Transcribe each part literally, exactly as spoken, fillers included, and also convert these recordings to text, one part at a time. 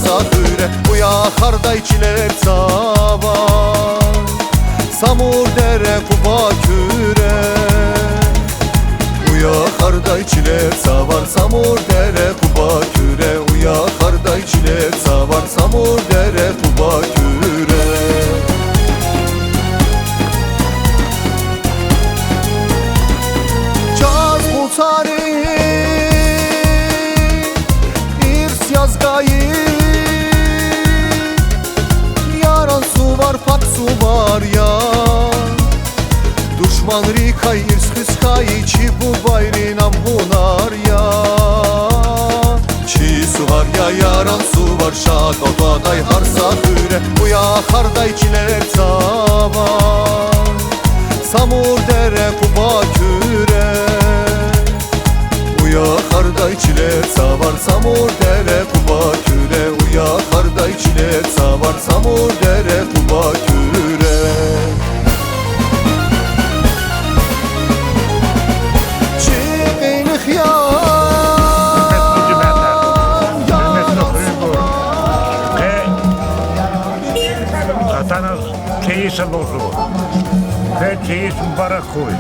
Са хуьре уя хардай чилер цава, Самур дере, Къуба куьре. Уя хардай чилер цава, Самур дере, Къуба куьре. Уя хардай чилер цава, Самур дере, Къуба куьре. Чаз къуцари ирс яз гайи, яран сувар пак сувар я. Душманрикай ирс хуьз хьайи чи бубайрин ам гьунар я. Чи сувар я, яран сувар, шад ава гьар са хуьре, уя хардай чилер цава, Самур дере, Къуба куьре. Уя хардай чилер цава, Самур дере, Къуба куьре. Уя хардай чилер цава, Самур дере, Къуба куьре. Чи къилих я, Гьуьрметлу хуьруьнбур, къе атана кьейи са лугьузва. Квез кьейи йис мубарак хьуй.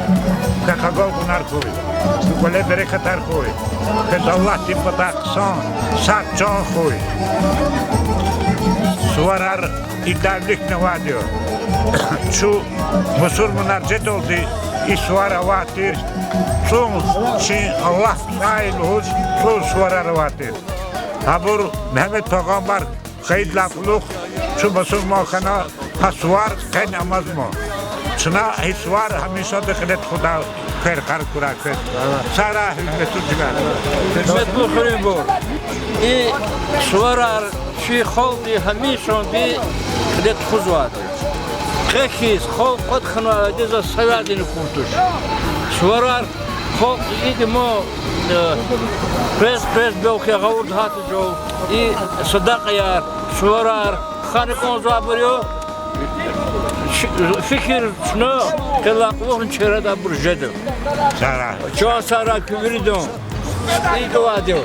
Квехъ агалкьунар хьуй. Куь кӀвале берекатар хьуй. Квез Аллагьди патай хъсан сагъ чан хьуй. Суварар идалай виликни авайди я. Чун, мусурманар жедалди, и сувар авай тир, цӀун чин Аллагь цӀай лугьуз, цӀун суварар авай тир. Абур Мегьамед пайгъамбар хьайидалай кьулухъ чун мусурман хьана, гьа сувар къени амазма. Чна и сувар гьамишанда кьиле тухудай хуьр къарагурай квез. Сагърай, гьуьрметлу жигер. Гьуьрметлу хуьруьнбур, и суварар чи халкьди гьамишанда кьиле тухузвайди. Къе хьиз халкь кӀватӀ хьанвайди заз савядини кьун туш. Суварар халкь ийиди ма, э, къвез-къвез белки гъавурда гьатзава, и садакьаяр, суварар хана кӀанзавайбур я, фикир чна къеллай кьулухъни чарадайбур жеда. Чан сагърай куь виридан. ИкӀ авайди я.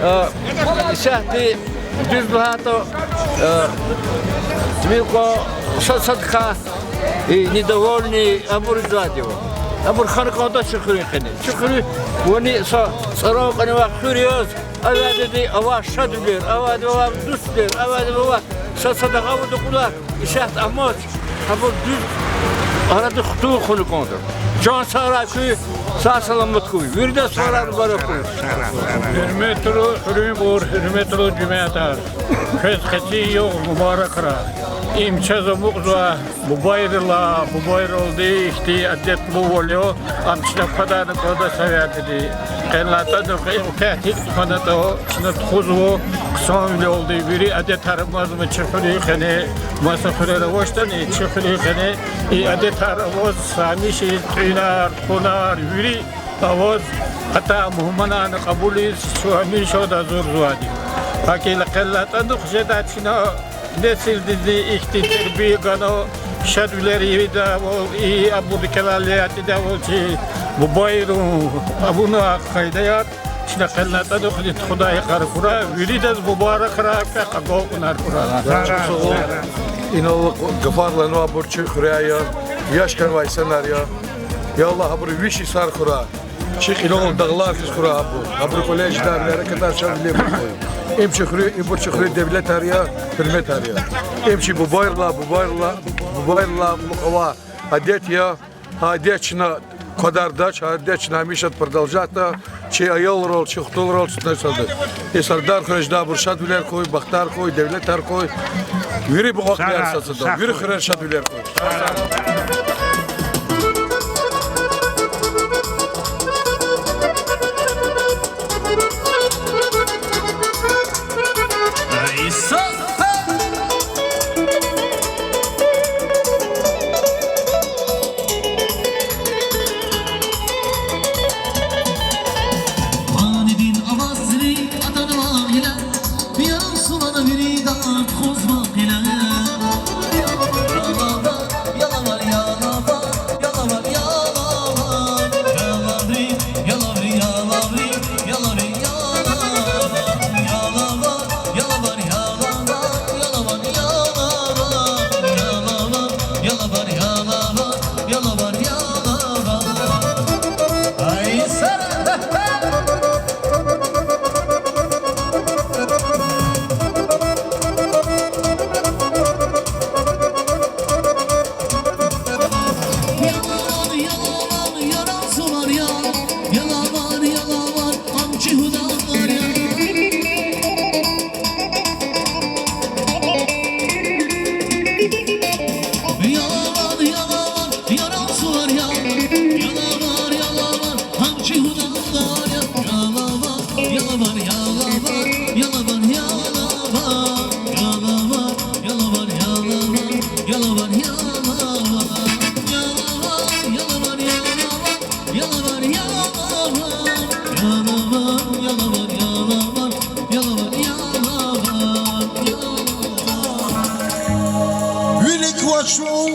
Э, исятда дуьз лагьайтӀа, э, ви кьван са-садахъ, э, недовольный абур ийизвайди я. Абур хана кӀанда чи хуьруьн къене. Чи хуьруь вани са цӀаран кьванни авай хуьр яз, авайди авай шадвилер, авайди авай дуствилер, авайди авай са-садахъ авур кьулар исятда амач, абур дуьз арада хтун хьана кӀанда. Чан сагърай куь, сагъ-саламат хьуй. Виридаз суварар мубарак хьуй. Гьуьрметлу хуьруьнбур, гьуьрметлу жемятар, квез къенин югъ мубаракрай. Им чаз амукьзавай бубайрилай, бубайралди ихьтин адетлувал я, ам чна квадарна кӀанда савядиди. Къенлай тӀадни кьве-пуд йикъ тухванатӀа, чна тухузва хъсанвилелди, вири адетар амазма чи хуьруьн къене, маса хуьрера авачтӀани, чи хуьруьн къене и адетар аваз, са гьамиша тӀуьнар, кьунар, вири аваз, атай мугьманарни кьабулиз чун гьамишанда гьазурзавайди. ГьакӀ хьайила къенлай тӀадни хъжеда чна несилдизни ихьтин тербия гана, шадвилер ийидайвал, и абур рикӀелай атӀидайвал чи бубайрин авунвай къайдаяр чна къенлай тӀадни хъжеда тухудай къарагурай, виридаз мубаракрай, квехъ агалкьунар хьурай. Инал гафар лагьанвайбур чи хуьряй я, яш хьанвай инсанар я. Я Аллагь, абуру виш йисар хьурай. Чи кьилел дагълар хьиз хьурай абур. Абурун кӀвале жедай берекатар, шадвилер хьуй. Им чи хуьруьн, ибур чи хуьруьн девлетар я, гьуьрметар я. Им чи бубайрилай, бубайрилай, бубайрилай кьулухъ авай адет я. Гьа адет чна квадардач, гьа адет чна гьамишанда продолжатьда, чи аялрал, чи хтулрал, чи несилдал. И Сардар хуьре жедайбур шадвилер хьуй, бахтар хьуй, девлетар хьуй. Вири бугъакьияр сад-садал, вири хуьрер шадвилер хьуй. Манидин авазри атанва гъиле, яран сувар вирида тухузва гъиле. Чун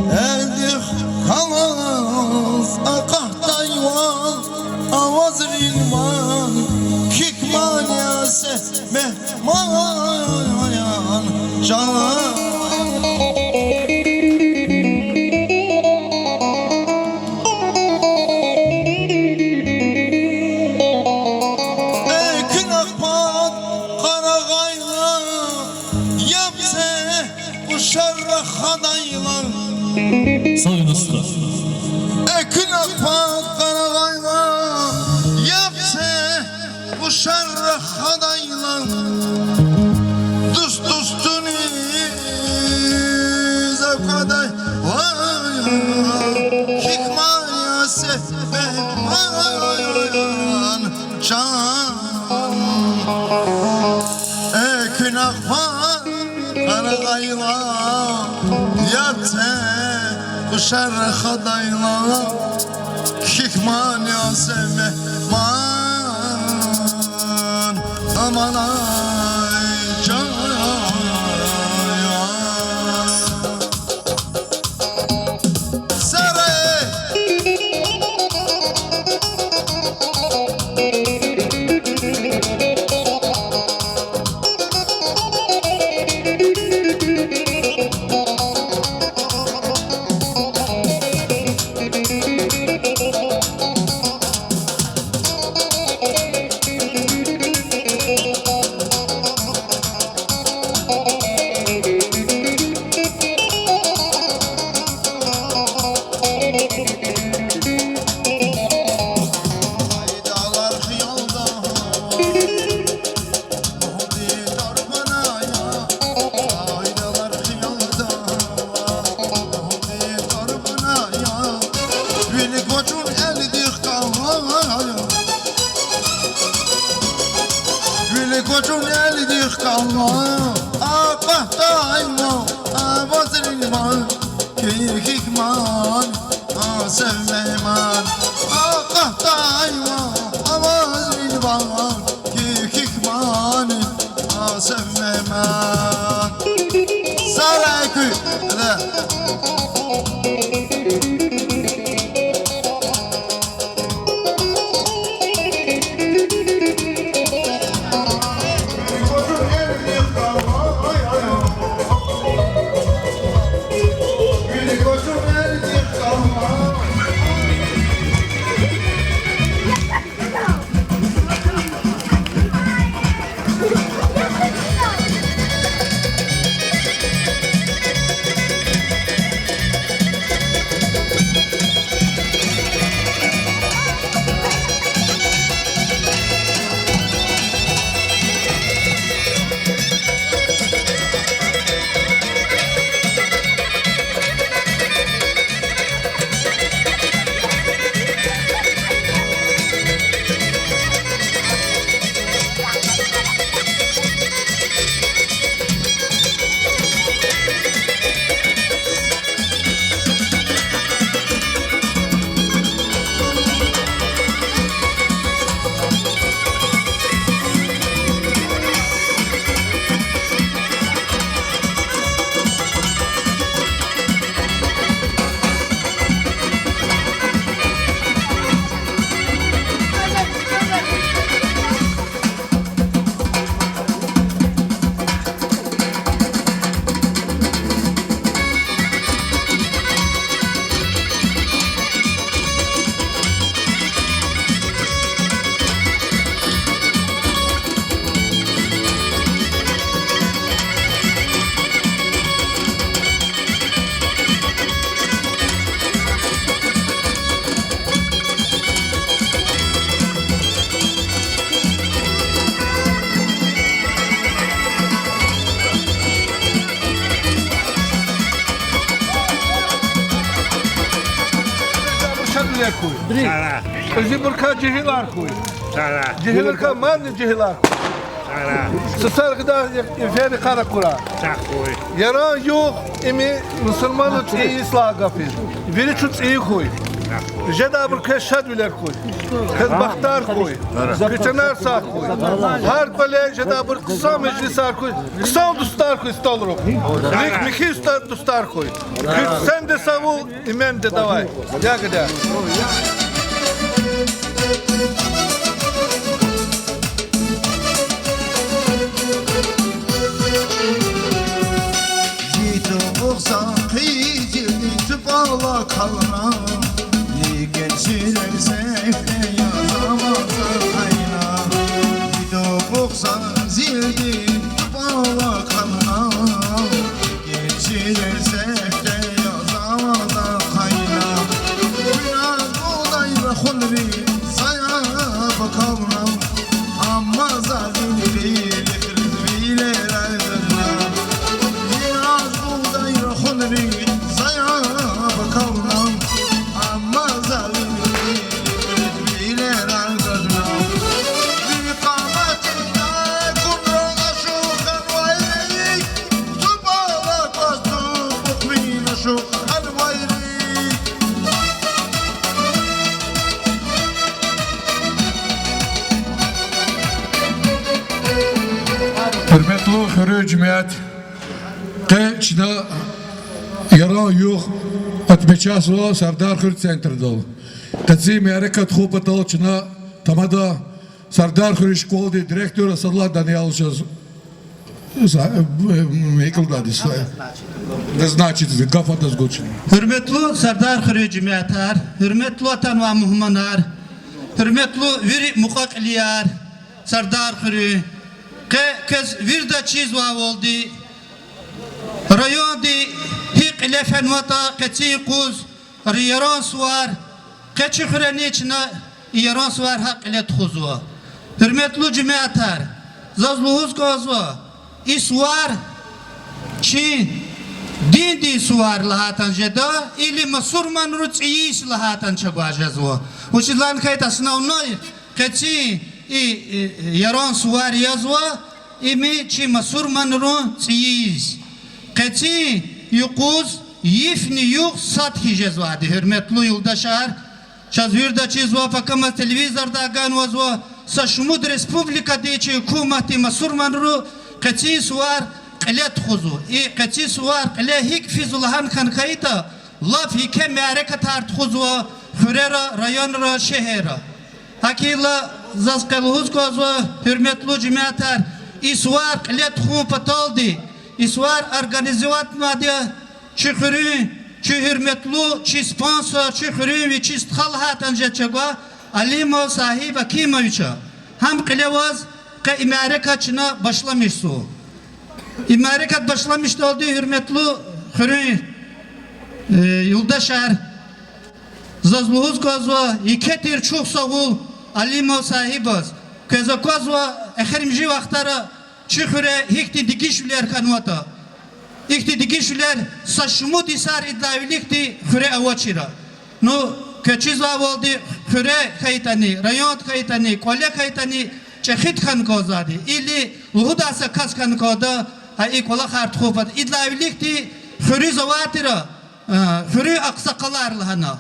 элдихъ галаз акъатдайвал, авазрин ван кхьихь мани, я Севмегьман чан. Экуьнахъ пад къарагъайла, яб це къушар рахадайла. Сагъ хьуй, уста. Экуьнахъ пад къарагъайла, яб це къушар рахадайла. Дуст дустуниз аквадайла, кхьихь мани, я Севмегьман чан. Экуьнахъ пад къарагъайла, яб це къушар рахадайла, кхьихь мани, я Севмегьман, аманай чан. Сара! Вилик квачун элдихъ галаз, вилик квачун элдихъ галаз, акъатдайла авазрин ван кхьихь мани, я Севмегьман. Акъатдайла авазрин ван кхьихь мани, я Севмегьман. Сара, экуь. Шадвилер хьуй. Кьуьзуьбурукай жегьилар хьуй. Жегьилрикай мадни жегьилар хьуй. Сусар гъидай еферни къарагъ акурай. Яран-югъ, им мусурманрин цӀийи йис лагьай гаф я. Вири чун цӀийи хьуй. Жедайбур квез шадвилер хьуй, квез бахтар хьуй, куь чанар сагъ хьуй. Гьар кӀвале жедайбур хъсан межлисар хьуй, хъсан дустар хьуй столрухъ. РикӀ михьи дустар хьуй. Куь сенде сагъул, именде давай. Дякую, дя. Зи тубукьзан къизилди тупӀала кална, и кечилер сефте я заман за къайна. Зи тубукьзан къизилди тупӀала кална, и кечилер сефте я заман за къайна. Виназ будай рахунри саяб акална, амма залимри лихриз вилерай гъажна. Виназ будай рахунри саяб акална, амма залимри лихриз вилерай гъажна. Ви къаматдикай кунрал ашукь хьанвайри, тупӀала кваз тубукьвин ашукь хьанвайри. Гьуьрметлу хуьруьн жемят, къе чна Яран югъ отмечазва Сардархуьруьн центрдал. Къенин мярекат тухун патал чна тамада Сардархуьруьн школдин директор Асадуллагь Данияловичаз за-, э, гьикӀлададиз, назначить, гаф адаз гуз чна. Гьуьрметлу Сардархуьруьн жемятар, гьуьрметлу атанвай мугьманар, гьуьрметлу вири мукьва-кьилияр Сардархуьруьн. Къе квез вирида чизвайвалди, районди гьи кьиле фенватӀа, къенин юкъуз Яран сувар, къе чи хуьрени чна и Яран сувар гьакӀ кьиле тухузва. Гьуьрметлу жемятар, заз лугьуз кӀанзава, и сувар чи диндин сувар лагьайтӀани жеда, или мусурманрин цӀийи йис лагьайтӀани чавай жезва. Вучиз лагьайтӀа основной къенин и, и Яран сувар язва, им чи мусурманрин цӀийи йис. Къенин юкъуз йифни югъ сад хьиз жезвайди, гьуьрметлу юлдашар. Чаз вирида чизва, пакамаз телевизордай ганвазва, са шумуд республикади чи гьукуматди мусурманрин къенин сувар кьиле тухузва. И къенин сувар кьиле гьикӀ физва лагьана хьайитӀа, лап еке мярекатар тухузва хуьрера, районра, шегьерра. ГьакӀ хьайила заз къе лугьуз кӀанзава, гьуьрметлу жемятар, и сувар кьиле тухун паталди, и сувар организоватьнавайди я чи хуьруьн, чи гьуьрметлу, чи спонсор, чи хуьруьн вичи стха лагьайтӀани жеда чавай Алимов Сагьиб Акимовича. Гьам кьиле аваз къе и мярекат чна башламишзава. И мярекат башламишдалди, гьуьрметлу хуьруьн, э, юлдашар, заз лугьуз кӀанзава, еке тир чухсагъул Алимов Сагьибаз. Квез аквазва, эхиримжи вахтара чи хуьре гьихьтин дегишвилер хьанватӀа. Ихьтин дегишвилер са шумуд йисар идалай виликди хуьре авачир. Ну, квез чизвайвалди, хуьре хьайитӀани, районд хьайитӀани, кӀвале хьайитӀани, чӀехиди хьана кӀанзавайди. Или лугьудай са кас хьана кӀанда, гьа и кӀвалахар тухун патал. Идалай виликди хуьруьз авай тир, а, хуьруьн агъсакъалар лагьана.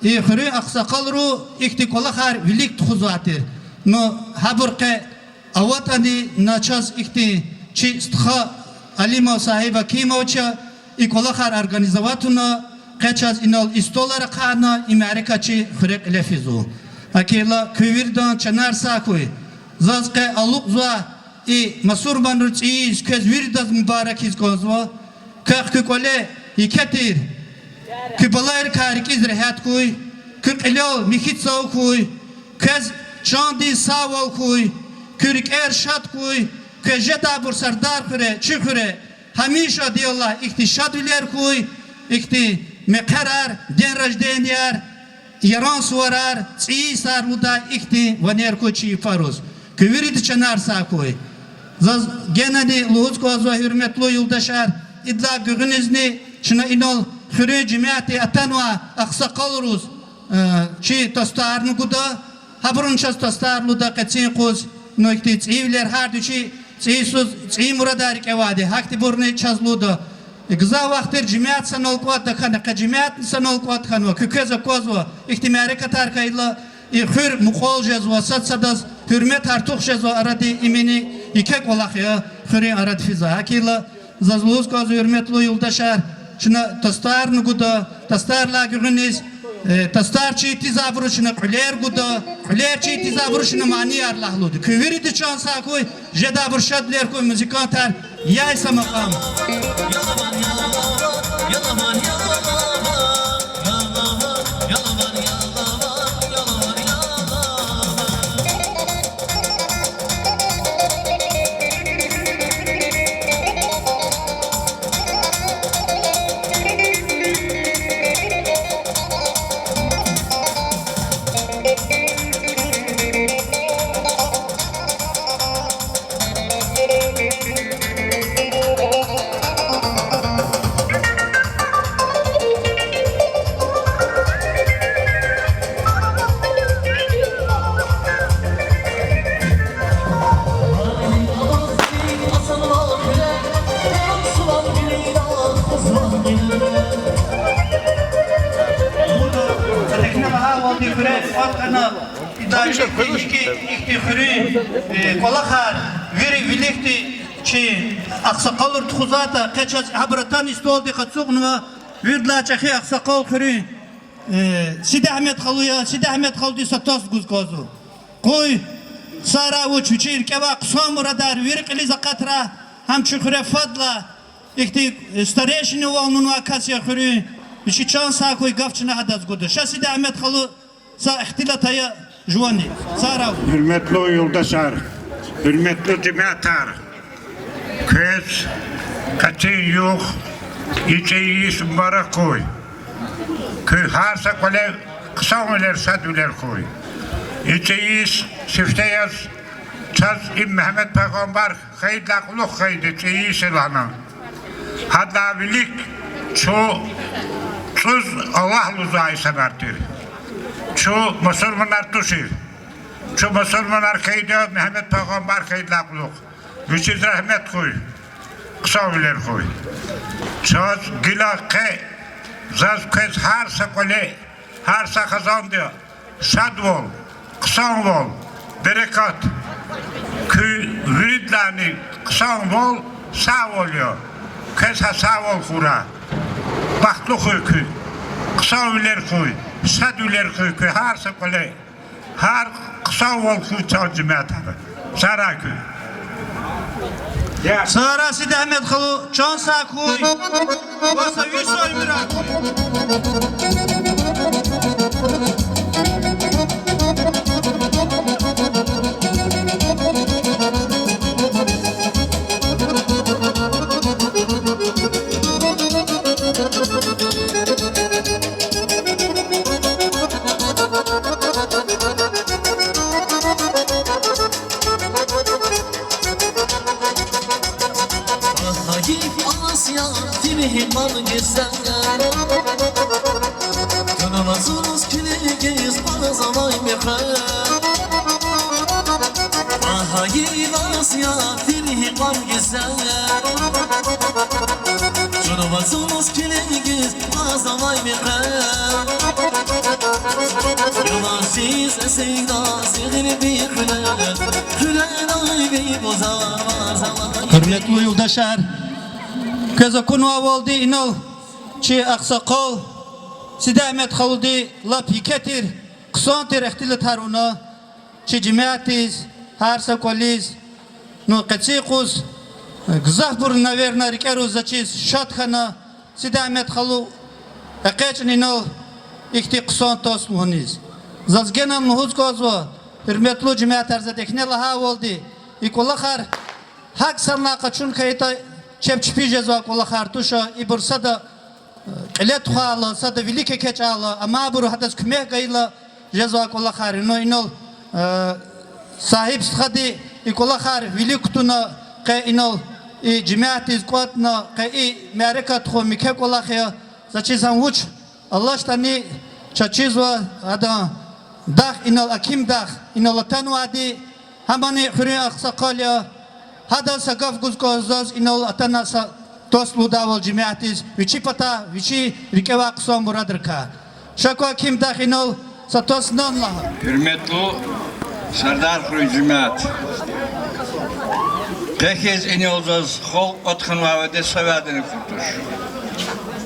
И хуьруьн агъсакъалри ихьтин кӀвалахар вилик тухузвай тир. Ну, гьабур къе аватӀани, на чаз ихьтин чи стха Алимов Сагьиб Акимовича и кӀвалахар организовать авуна, къе чаз инал и столар ахъайна, и мярекат чи хуьре кьиле физва. ГьакӀ хьайила куь виридан чанар сагъ хьуй. Заз къе алукьзавай и мусурманрин цӀийи йис квез виридаз мубаракиз кӀанзава. Квехъ куь кӀвале еке тир, куь балайрикай рикӀиз регьят хьуй, куь кьилел михьи цав хьуй, квез чандин сагъвал хьуй, куь рикӀер шад хьуй, квез жедайбур Сардархуьре, чи хуьре гьамиша, ди Аллагь, ихьтин шадвилер хьуй, ихьтин мехъерар, день рожденияяр, Яран суварар, цӀийи йисар лугьудай ихьтин ванер хьуй чи йифариз. Куь виридан чанар сагъ хьуй. Заз генани лугьуз кӀанзава, гьуьрметлу юлдашар, идалай гуьгъуьнизни чна инал хуьруьн жемятди атанвай агъсакъалриз, э, чи тостарни гуда, гьабуру чаз тостар лугьуда къенин юкъуз, ну, ихьтин цӀийивилер гьарда вичи цӀийи йисуз, цӀийи мурадар рикӀе авайди, гьахьтинбурни чаз лугьуда. Гзаф вахтара жемят санал кӀватӀ хьана, къе жемятни санал кӀватӀ хьанва, куь квез аквазва, ихьтин мярекатар хьайила, и хуьр мукьвал жезва, сад садаз гьуьрмет артух жезва, арада имени еке кӀвалах я хуьруьн арада физва. ГьакӀ хьайила, заз лугьуз кӀанзава, гьуьрметлу юлдашар, чна тостарни гуда, тостарилай гуьгъуьниз, э, тостар чир тийизвайбуруз чна кьуьлер гуда, кьуьлер чир тийизвайбуруз чна манияр лагьлуда. Куьн вирида чан сагъ хьуй, жедайбур шадвилер хьуй, музыкантар, яй са макьам. Ихьтин хуьруьн, э, кӀвалахар вири виликди чи агъсакъалри тухузватӀа, къе чаз гьабур атана столдихъ ацукьнава, виридалай чӀехи агъсакъал хуьруьн, э, Сидагьмед халу я, Сидагьмед халуди са тост гуз кӀанзава. Къуй, сагърай вуч, вичи рикӀевай хъсан мурадар вири кьилиз акъатрай, гьам чи хуьре фадлай, ихьтин, э, старейшинавал авунвай кас я хуьруьн, вичи чан сагъ хьуй, гаф чна гьадаз гуда. Ша Сидагьмед халу са ихтилат ая жувани. Сагърай. Гьуьрметлу юлдашар, гьуьрметлу жемятар, квез къецин югъ и цӀийи йис мубарак хьуй. Куьн гьар са кӀвале хъсанвилер, шадвилер хьуй. И цӀийи йис сифте яз чаз им Мегьамед пайгъамбар хьайидалай кьулухъ хьайиди цӀийи йис я лагьана. Гьадалай вилик чун цӀуз Аллагь лугьузвай инсанар тир. Чун мусурманар тушир. Чун мусурманар хьайиди я Мегьамед пайгъамбар хьайидалай кьулухъ. Вичиз рагьмет хьуй, хъсанвилер хьуй. Чаз гила къе, заз квез гьар са кӀвале, гьар са хизанда шадвал, хъсанвал, берекат. Куь виридалайни хъсанвал, сагъвал я. Квез гьа сагъвал хьурай. Бахтлу хьуй куьн. Хъсанвилер хьуй, шадвилер хьуй куьн гьар са кӀвале. Гьар хъсанвал хьуй чан жемятар. Сагърай куьн. Сагърай, Сидагьмед халу, чан сагъ хьуй. Ва са висан уьмуьрар хьуй. Гьайиф, Асия, тир гьикьван гуьзел, тунва зун килигиз баз авай мехъер. Гьайиф, Асия, тир гьикьван гуьзел, тунва зун килигиз баз авай мехъер. Ялан зиз эсейда сигъирви хъуьлер, хъуьлерайви буза варзава. Гьуьрметлу юлдашар, квез акунвайвалди, инал чи агъсакъал Сидагьмед халуди лап еке тир, хъсан тир ихтилатар авуна, чи жемятдиз, гьар са кӀвализ, ну, къецин юкъуз, гзафбуру, наверно, рикӀериз заз чиз шад хьана, Сидагьмед халу экъечӀна инал ихьтин хъсан тост лугьуниз. Заз генани лугьуз кӀанзава, гьуьрметлу жемятар, за дегьне лагьайвалди, и кӀвалахар гьакӀ санлай къачун хьайитӀа, чеб чпи жезвай кӀвалахар туш, ибур сада кьиле тухвайла, сада вилик экечӀайла, амайбуру гьадаз куьмек гайила жезвай кӀвалахар я. Ну, инал, э, сагьиб стхади и кӀвалахар вилик кутуна, къе инал и жемятдиз кӀватӀна, къе и мярекат тухун муькуь кӀвалах я. Заз чиз гьам вуч алачтӀани, чаз чизва адан дах, инал Аким дах, инал атанвайди, гьамани хуьруьн агъсакъал я. Гьадаз са гаф гуз кӀанзава заз, инал атана са Дус лугьудайвал жемятдиз вичи патай, вичи рикӀе авай хъсан мурадрикай. Ша кван кимдахъ инал са тӀвар-синан лагь. Гьуьрметлу Сардархуьруьн жемят, къе хьиз инал заз халкь кӀватӀ хьанвай ваде са вядени кутуш.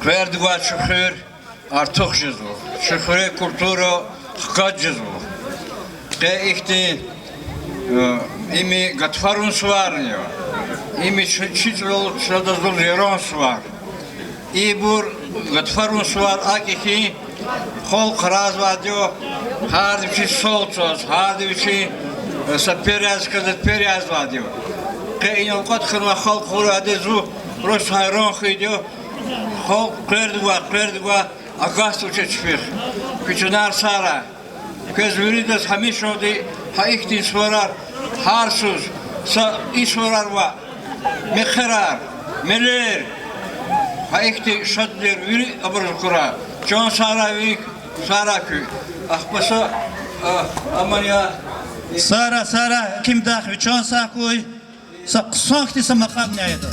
Къвердавай чи хуьр артух жезва, чи хуьре культура хкаж жезва. Къе ихьтин, э, им гатфарун суварни я, им чи, чи чӀалал, чаз лугьуз, яран сувар. Ибур гатфарун сувар акӀ я хьи, халкь развайди я, гьарда вичин сал цаз, гьарда вичин, э, са пер яз хьиз, пер язвайди я. Къе инал кӀватӀ хьанвай халкь хьурай ваде зун просто гьайран хьайиди я. Халкь къвердавай, къвердавай агатзава чи чпихъ. Куь чанар сагърай. Квез виридаз гьамишанда гьа ихьтин суварар, гьар йисуз са и суварар ваъ, мехъерар, мелер, гьа ихьтин шадвилер вири абуруз акурай. Чан сагърай вири, сагърай куьн. Ахпа са, а, аман я. Сагърай, сагърай, кимдахъ ви чан сагъ хьуй. Са хъсан хьтин са макьам няда.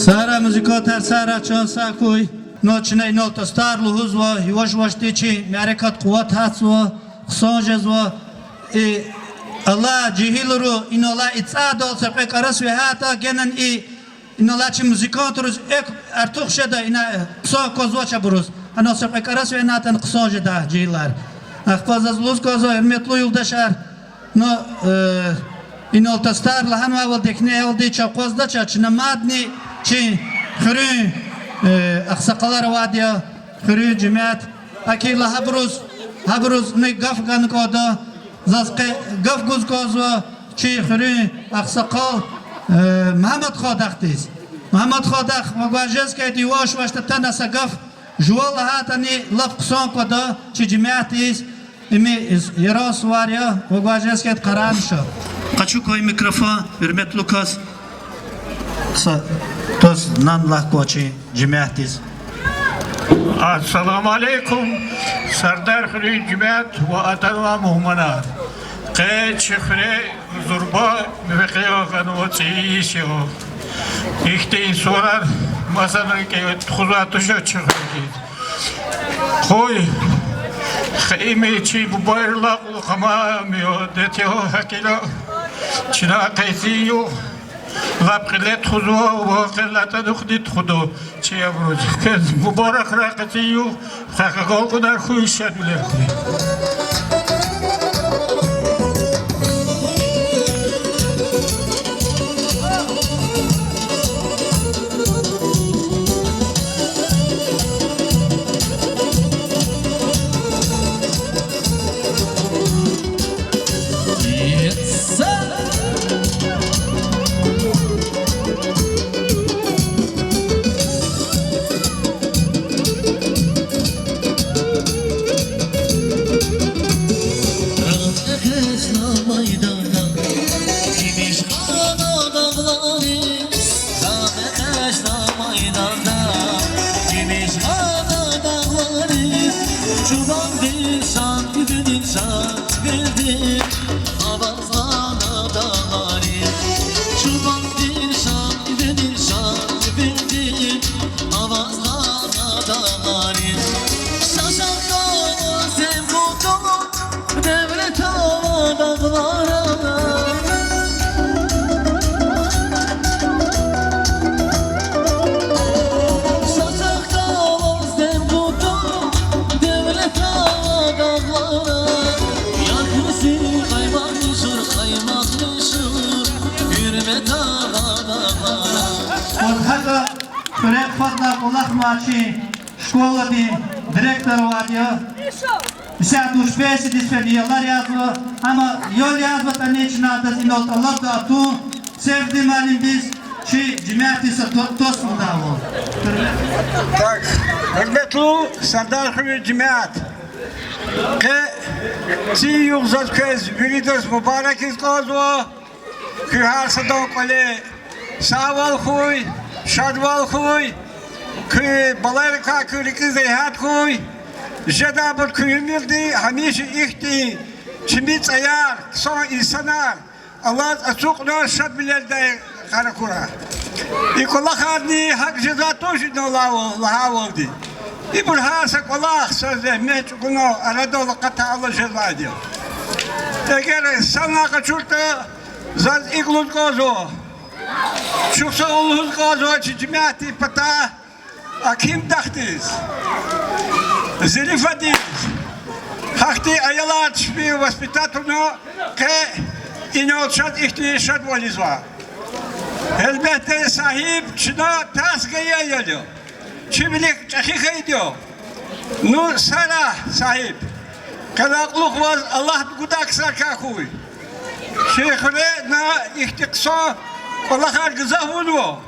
Сагърай музыкантар, сагърай, чан сагъ хьуй. Ну, чна инал тостар лугьузва, яваш-явашди чи мярекат къуват гьатзава, хъсан жезва. И алай жегьилри инал алай и цӀайдал са кьве кӀарас вегьейтӀа, генани и, инал алай чи музыкантриз экв артух жеда, ина хъсан квазвач абуруз. Гьанал са кьве кӀарас вегьейтӀани хъсан жеда, жегьилар. Ахпа заз лугьуз кӀанзава, гьуьрметлу юлдашар, ну, э, инал тостар лагьанвайвал, дегьне аялди чав акъваздач, чна мадни чи хуьруьн, э, агъсакъалар авайди я, хуьруьн жемят. АкӀ хьайила гьабуруз, гьабурузни гаф гана кӀанда, заз къе гаф гуз кӀанзава чи хуьруьн агъсакъал, э, Мугьаммад халудахъдиз. Мугьаммад халудахъ, ваз гваз жез хьайитӀа, яваш-явашди атана са гаф, жуван лагьайтӀани лап хъсан кӀанда чи жемятдиз, им яран сувар я, ваз гваз жез хьайитӀа, къарагъна ша. Къачу квай микрофон, гьуьрметлу кас. Са-, тос нан лагь квачи жемятдиз. Ассаламу алейкум, Сардархуьруьн жемят ва атанвай мугьманар. Къе чи хуьре зурба векъиа хьанва, цӀийи йис я. Ихьтин суварар масанрикӀ тухузвай туш чи хуьре хьиз. Къуй, хъимир чи бубайрилай кьулухъ амай адет я, гьакӀ я. Чна къенин югъ лап кьиле тухузва ва къе латӀанухъни тухуда. Чи абуруз квез мубаракрай къенин югъ, къе агалкьунар хьуй, шадвилер хьуй. Квез гьакӀа хуьре фадлай кӀвалахар чи школадин директор авайди я. Исятда вуч песидиз фена ялар язва, амма ял язватӀани чна адаз инал тӀалабда атун, Сефди муаллимдиз, чи жемятдиз са то-, тост лугьудайвал. Так, гьуьрметлу Сардархуьруьн жемят, къе цӀийи югъ заз квез виридаз мубаракиз кӀанзава. Куьн гьар садан кӀвале сагъвал хьуй, шадвал хьуй, куь балайрикай куь рикӀиз регьят хьуй. Жедайбур куь уьмуьрди гьамиша ихьтин чими цӀаяр, хъсан инсанар Аллагьди ацукьна, шадвилелди къарагурай. И кӀвалахарни гьакӀ жезвай туш, ина лагьайвалди. Ибур гьар са кӀвалах са зегьмет чӀугуна арадал акъатайла жезвайди я. Эгер санлай къачуртӀа, заз икӀ лугьуз кӀанзава, чухсагъул лугьуз кӀанзава чи жемятдин патай Аким дахдиз, Зелифадиз, гьахьтин аялар чпи воспитать авуна, къе инал чаз ихьтин шадвал ийизва. Гьелбетда, Сагьиб чна тарс гайи аял я. Чи вилик чӀехи хьайиди я. Ну, сара, Сагьиб, къенлай кьулухъ ваз Аллагьди гудай ксарикай хьуй. Чи хуьре на ихьтин хъсан кӀвалахар гзаф авунва.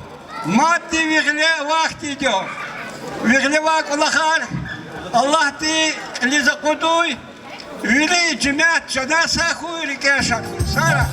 Мадни ви гъиле авай хьтинди я. Ви гъиле авай кӀвалахар Аллагьди кьилиз акъудуй, вири жемят чана сагъ хьуй, рикӀер шад хьуй. Сара.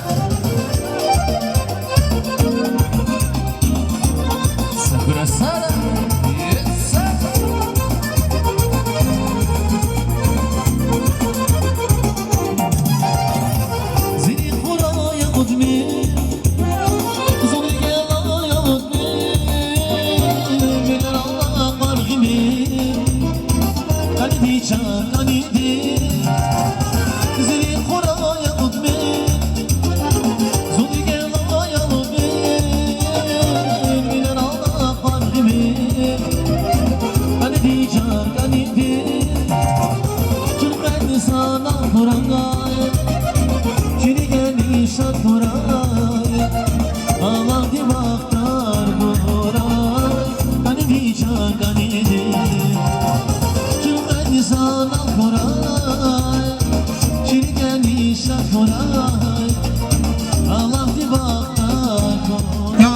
Ну,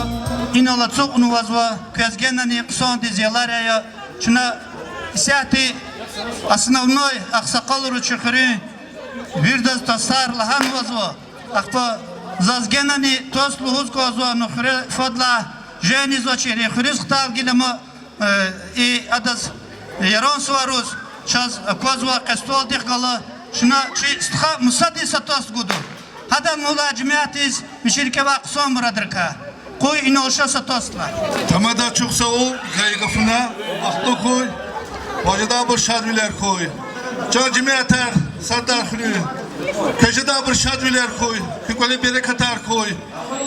инал ацукьнавазва, квез генани хъсандиз ялар ая. Чна исятда основной агъсакъалри чи хуьруьн, виридаз тостар лагьанвазва. Ахпа заз генани тост лугьуз кӀанзава, ну, хуьре фадлай Жени зачири хуьруьз хтал гила ма, э, и адаз Яран суваруз чаз аквазва къе столдихъ гала, чна чи стха Мусадиз са тост гуда. Гьадан мулай жемятдиз вичин рикӀе авай хъсан мурадрикай къуй инал ша са тост лагь. Тамада чухсагъул, гайи гафуна, ахту хьуй, ва жедайбур шадвилер хьуй. Чан жемятар, Сардар хуьруьн, квез жедайбур шадвилер хьуй, куь кӀвале берекатар хьуй,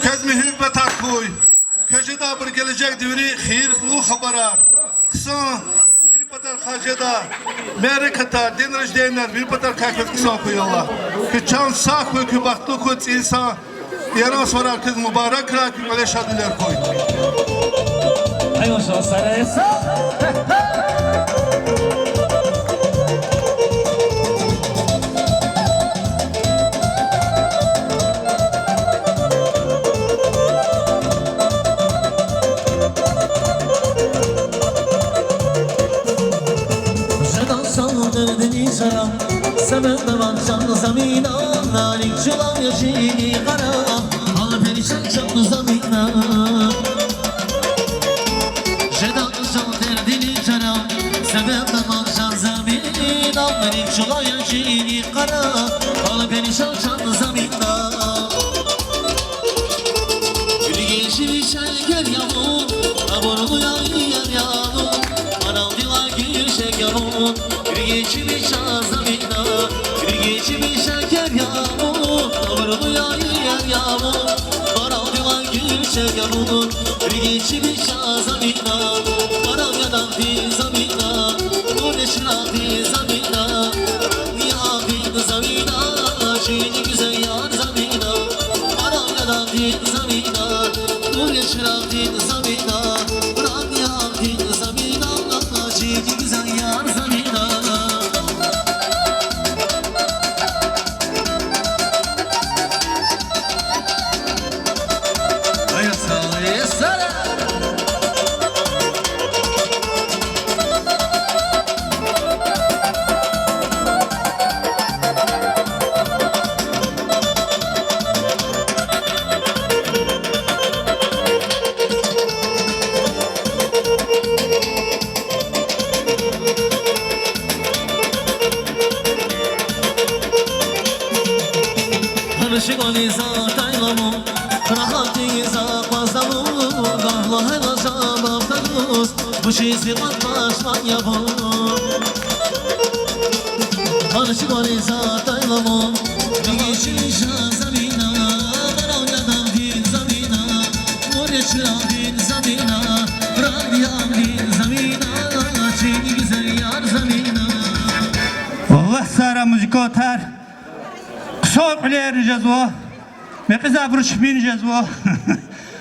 квез муьгьуьббатар хьуй. Квез жедайбур гележегда вири хийирлу хабарар, хъсан, вири патарихъай жедай мярекатар, день рожденияр, вири патарихъай квез хъсан хьуй, Аллагь. Куь чан сагъ хьуй, куь бахтлу хьуй, цӀийи сан Яран суварар квез мубаракрай, куь кӀвале шадвилер хьуй. Жеда са дердини чара, себеб ваъ чан замина, налик чулай жини къара, гьал перишан чан замина. Жеда са дердини чара, себеб ваъ чан замина, налик чулай жини къара, гьал перишан чан замина. Гуьлге чими шекер ягъун, абурлу яр ягъун, маралдилай гуьлшек ягъун. Гуьлге чими чан замина, гуьлге чими шекер ягъун, абурлу яр ягъун, маралдилай гуьлшек ягъун. Гуьлге чими чан замина, марал я дагъдин замина, нур я чирагъдин замина, ранг я агъдин замина, чини гуьзел яр замина. Марал я дагъдин замина, нур я чирагъдин замина, ранг я агъдин замина, чини гуьзел яр замина. Ай, сала, ай, сала. Гьар шикьвализ атайла вун, рагьатдиз акъвазда вун, лагь лагьайла жаваб гуз, вучиз зи кьван пашман я вун. Гьар шикьвализ атайла вун, рикӀи чили жан замина, марал я дагъдин замина, нур я чирагъдин замина, ранг я агъдин замина, чини гуьзел яр замина. Валлагь, сара музыкантар хъсан кьуьлерни жезва, мекьиз абуру чпин жезва.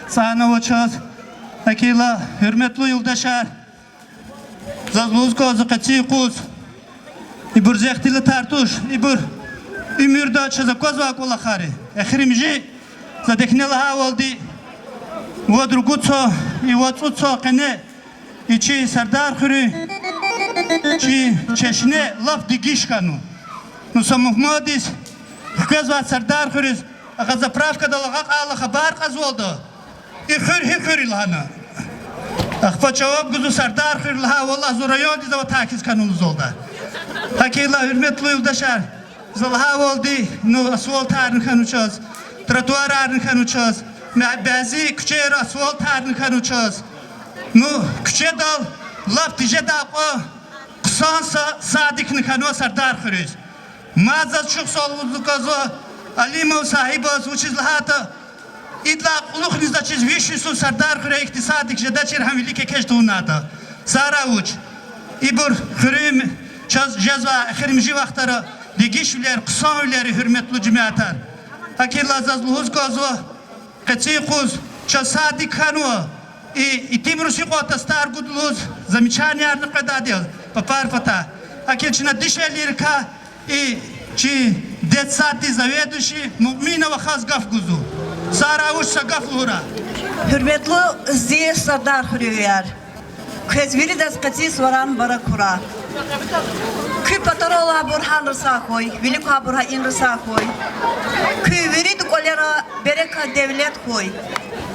Сагьна ва чаз. Акила, гьуьрметлу юлдашар, заз лугьуз кӀанзава къенин юкъуз, ибур зи ихтилатар туш, ибур уьмуьрда чаз аквазвай кӀвалахар я. Эхиримжи, за дегьне лагьайвалди, вад-ругуд йисан, и вад-цӀуд йисан къене и чи Сардар хуьруьн, чи чешне лап дегиш хьанва. Ну, са мугьмандиз хквезвай Сардар хуьруьз, агъа заправкадал агъа кьайла хабар кьазвалда, и хуьр гьи хуьр я лагьана. Ахпа жаваб гузва Сардар хуьр лагьайвал, зун райондиз аватай хьиз хьанва лугьузвалда. Гьакила, гьуьрметлу юлдашар, за лагьайвалди, ну, асфальтарни хьанва чаз, тротуарарни хьанва чаз, ме-, бязи куьчейра асфальтарни хьанва чаз. Ну, куьчедал лап тежедай кьван хъсан са садикни хьанва Сардар хуьруьз. Мад заз чухсагъул лугьуз кӀанзава Алимов Сагьибаз, вучиз лагьайтӀа идалай кьулухъни заз чиз виш йисуз Сардар хуьре ихьтин садик жедачир, гьам вилик экечӀ тавунайтӀа. Сара вуч. Ибур хуьруьн чаз жезвай эхиримжи вахтара дегишвилер, хъсанвилер я, гьуьрметлу жемятар. Гьакила, заз лугьуз кӀанзава, къенин юкъуз чаз садик хьанва, и итимриз гьикьван тестар гуда лугьуз, замечаниярни къведайди я папар патай. Гьакила чна дишегьлийрикай и чи детсаддин заведующий Муъмина вахаз гаф гузва. Сара вуч, са гаф лугьурай. Гьуьрметлу зи Сардар хуьруьнвияр, квез виридаз къенин суваран мубарак хьурай. Куь патаралай бургьан раса хьуй, вилик квай бургьан раса хьуй. Куь виридан кӀвалера Берекат, девлет хьуй.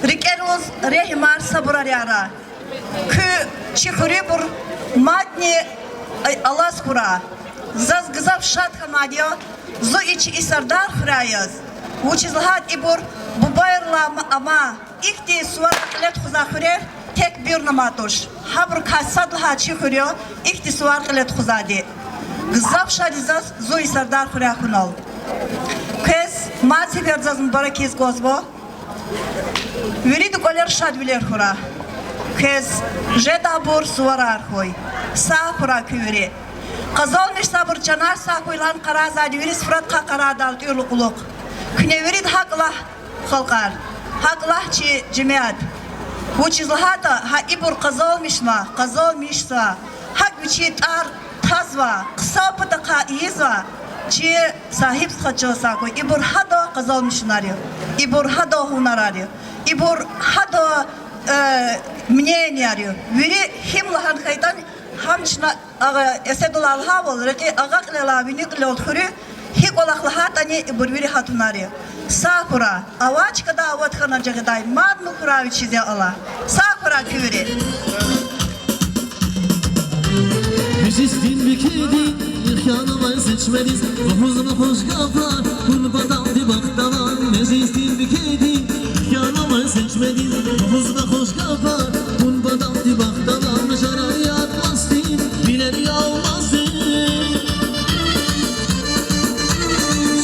РикӀериз регьимар, сабурар яра. Куь чи хуьруьбур мадни алаз хьурай. Заз гзаф шад хьанвайди я зун и чи и Сардар хуьряй яз. Вучиз лагьайтӀа ибур бубайрилай ама ихьтин суварар кьиле тухузвай хуьрер тек буьрна мад туш. Гьабурукай сад лагьай чи хуьр я ихьтин сувар кьиле тухузвайди. Гзаф шад я заз зун и Сардар хуьряй хьунал. Квез мад сефер заз мубарак ийиз кӀанзава. Вирида кӀвалера шадвилер хьурай. Квез жедайбур суварар хьуй. Сагъ хьурай куьн вири. Къазанмиш сабур чанар сагъ хьуй лагьана къарагъзавайди вири суфрадихъай къарагъдайла тӀуьрла кьулухъ. Куьне вирида гьакӀ лагь, халкьар. ГьакӀ лагь, чи жемят. Вучиз лагьайтӀа гьа ибур къазанмишнава, къазанмишзава. ГьакӀ вичин тӀвар тазва, хъсан патахъай ийизва. Чи Сагьиб стха, чан сагъ хьуй, ибур гьадан къазанмишунар я, ибур гьадан гьунарар я, ибур гьадан мненияр я. Вири гьим лагьана хьайитӀани, гьам чна агъа эседулай лагьайвал, рекьин агъа кьилелай вини кьилел хуьруьн гьи кӀвалах лагьайтӀани, ибур вири гьа тунар я. Сагъ хьурай, авай чкадал ават хьана жагъидай мадни хьурай вичиз, я Аллагь. Сагъ хьурай куьн вири. Мезиз тир викиди, ихьяна авай зечмериз, лугьузва хуш гафар, пун паталди бахтавар. Мезиз тир викиди, ихьяна авай зечмериз, лугьузва хуш гафар, пун паталди бахтавар. Шарар ятӀмаз тир вилер ялмази,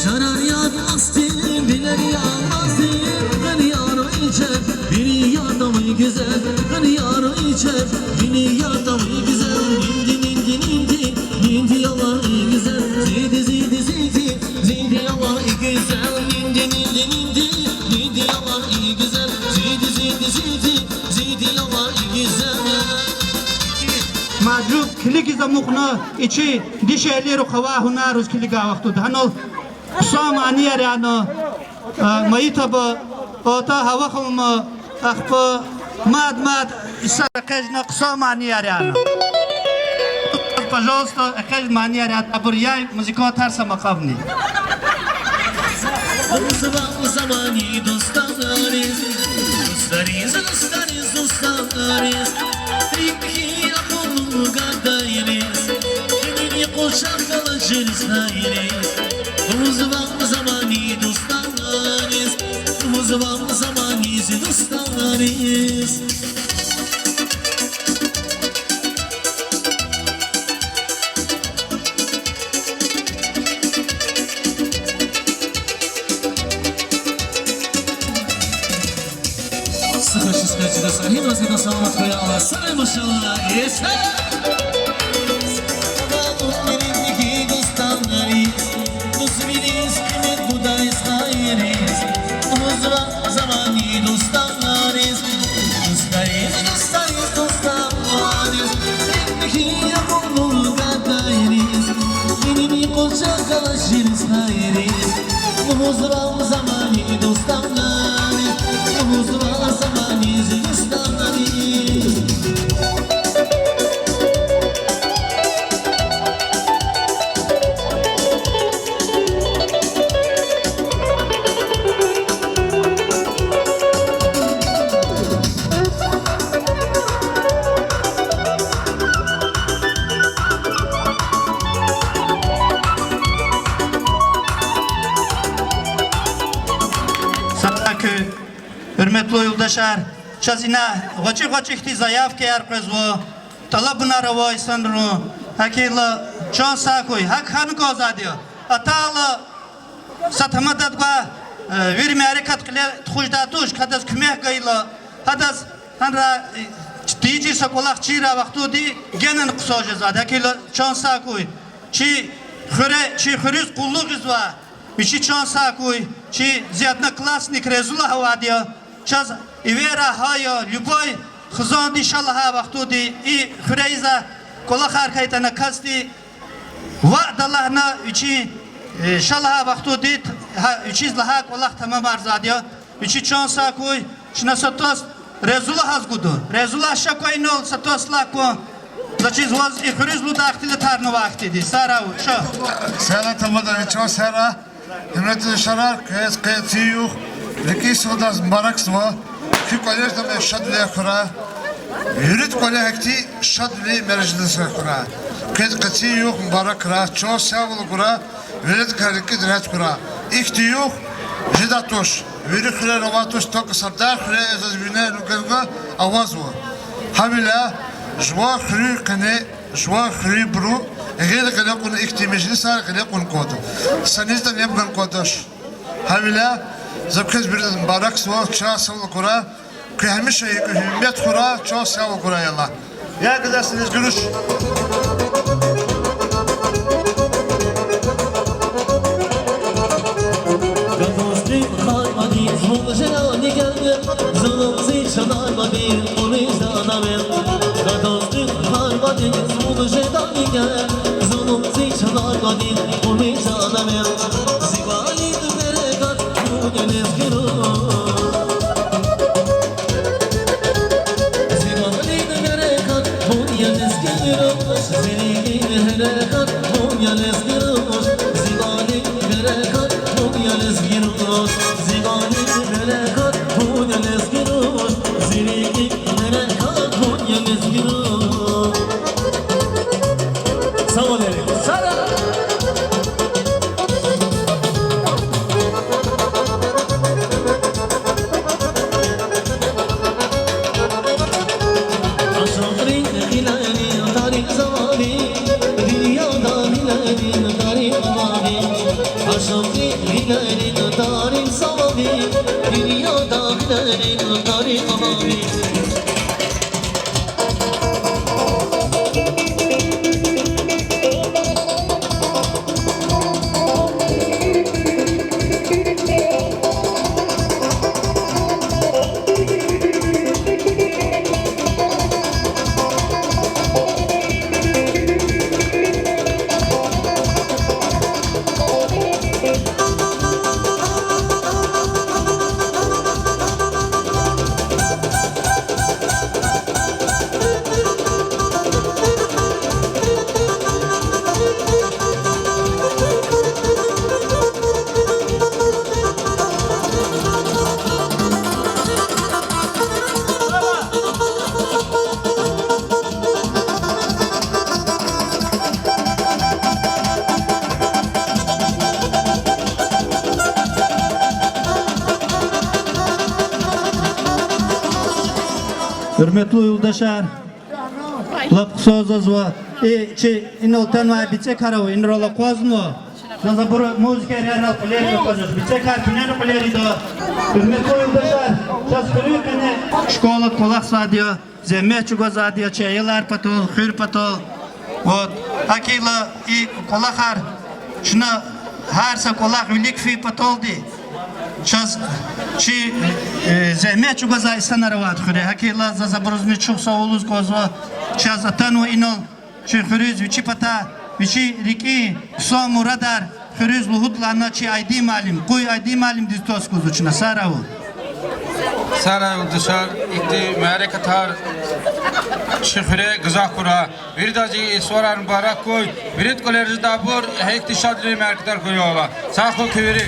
шарар ятӀмаз тир вилер ялмази, гъанияр вичел, вири ятӀа авай гуьзел, гъанияр вичел, вири ятӀа авай гуьзел. Нинди, нинди, нинди, нинди я ваъ и гуьзел, зиди, зиди, зиди, зиди я ваъ и гуьзел. Нинди, нинди, нинди, нинди я ваъ и гуьзел, зиди, зиди, зиди, зиди я ваъ и гуьзел. Мажуб килигиз амукьна, и чи дишегьлийрихъ авай гьунариз килигай вахтунда. Гьанал хъсан манияр яна, э, Майитаба, ата Гьава ханума, ахпа мад-мад исар экъечӀна хъсан манияр яна. Пожалуйста, экъечӀ манияр яна, абур яй музыкантар са макъамни. Лугьузва замани дустариз, дустариз, дустариз, дустариз, рикӀ хьиз акьуллу гадайриз, гьинин къужахда галаз жез хайриз. Лугьузва замани дустариз, лугьузва замани зи дустариз. Сухаши скачи да сагьин васида саламат хве Аллагь. Сарай машалла. Еша. Дустариз, дустариз, къимет гудай хайриз, лугьузва замани дустариз, дустариз, дустариз, дустариз, рикӀ хьиз акьуллу гадайриз, гьинин къужахда галаз жез хайриз, лугьузва замани дустариз, лугьузва замани зи дустариз. Са куь, гьуьрметлу юлдашар, чаз ина гъвечӀи-гъвечӀи хьтин заявкаяр къвезва, тӀалабунар ава инсанрин, гьакӀ хьайила чан сагъ хьуй, гьакӀ хьана кӀанзавайди я. Атайла са тамадайд гвай, э, вири мярекат кьиле тухуз жедай туш, гьадаз куьмек гайила, гьадаз гьанра, э, тийижир са кӀвалах чирай вахтунда генани хъсан жезвайди я, гьакӀ хьайила чан сагъ хьуй. Чи хуьре, чи хуьруьз къуллугъзавай, вичи чан сагъ хьуй, чи зи одноклассник Резула авайди я, чаз эверай гьа я, любой хизанди ша лагьай вахтунда и хуьре ийизвай кӀвалахар хьайитӀани касди ваъда лагьана вичи, э, ша лагьай вахтунда, гьа, вичиз лагьай кӀвалах тамамарзавайди я, вичи чан сагъ хьуй, чна са тост Резулагьаз гуда. Резула, ша кван инал, са тост лагь кван. За чиз ваз и хуьруьз лугьудай хьтин, латарнавай хьтинди. Сагърай, ша. Сагърай, тамада, чан сагърай. Гьуьрметлу шарар, квез къе цуьк югъ. РикӀин садаз мубаракзава, куь кӀвалердамаз шадвилер хьурай, виридан кӀвале гьахьтин шадвилер, мереждасар хьурай. Квез къенин югъ мубаракрай, чан сагъвал гурай, виридан рикӀиз регьят хьурай. Ихьтин югъ жедай туш, вири хуьрера авай туш, только Сардар хуьре заз вине ругенга авазва. Гьавиляй жуван хуьруьн къене, жуван хуьруьбуру гъил гъиле кьуна ихьтин межлисар гъиле кьун кӀанда. Санизда неб гана кӀандач. Гьавиляй за квез виридаз мубаракзава, чан сагъвал гурай, куьн гьамиша гьуьрмет хьурай, чан сагъвал гурай, я Аллагь. Я гзаф са лезги руш. Сагъ олун. Сара! Гьуьрметлу юлдашар, лап хъсан зазва. И чи инал атанвай бицӀекар ава, инрал акъвазнава. Заз абуру музыкайрал кьуьлерда акъвазнач. БицӀекар куьнени кьуьлерда. Гьуьрметлу юлдашар, заз хуьруьн къене школада кӀвалахзавайди я, зегьмет чӀугвазвайди я чи аялар патал, хуьр патал. Вот. ГьакӀ хьайила и кӀвалахар чна гьар са кӀвалах вилик фин паталди чаз чи, э, зегьмет чӀугвазвай инсанар авайди хуьре. ГьакӀ хьайила заз абурузни чухсагъул лугьуз кӀанзава, чаз атанва инал чи хуьруьз вичи патай, вичин рикӀин хъсан мурадар хуьруьз лугьуд лагьана чи Айдин муаллим, къуй Айдин муаллимдиз тваз кузва чна. Сагърай вун. Сагърай, юлдашар, ихьтин мярекатар чи хуьре гзаф хьурай. Виридаз и суварар мубарак хьуй. Вирида кӀвалера жедайбур гьихьтин шадвилин мярекатар хьуй, я Аллагь. Сагърай куьн вири.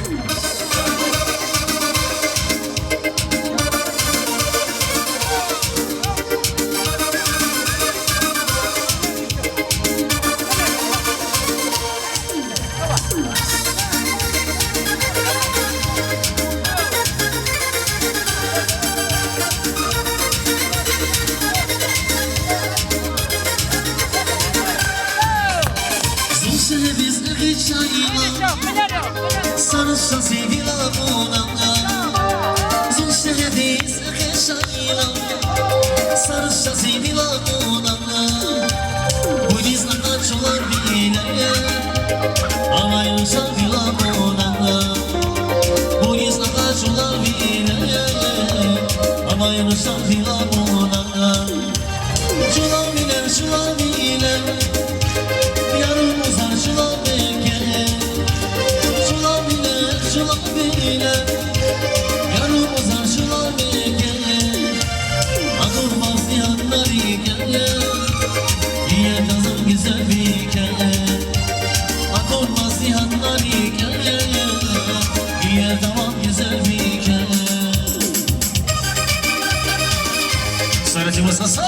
Саратимуса са.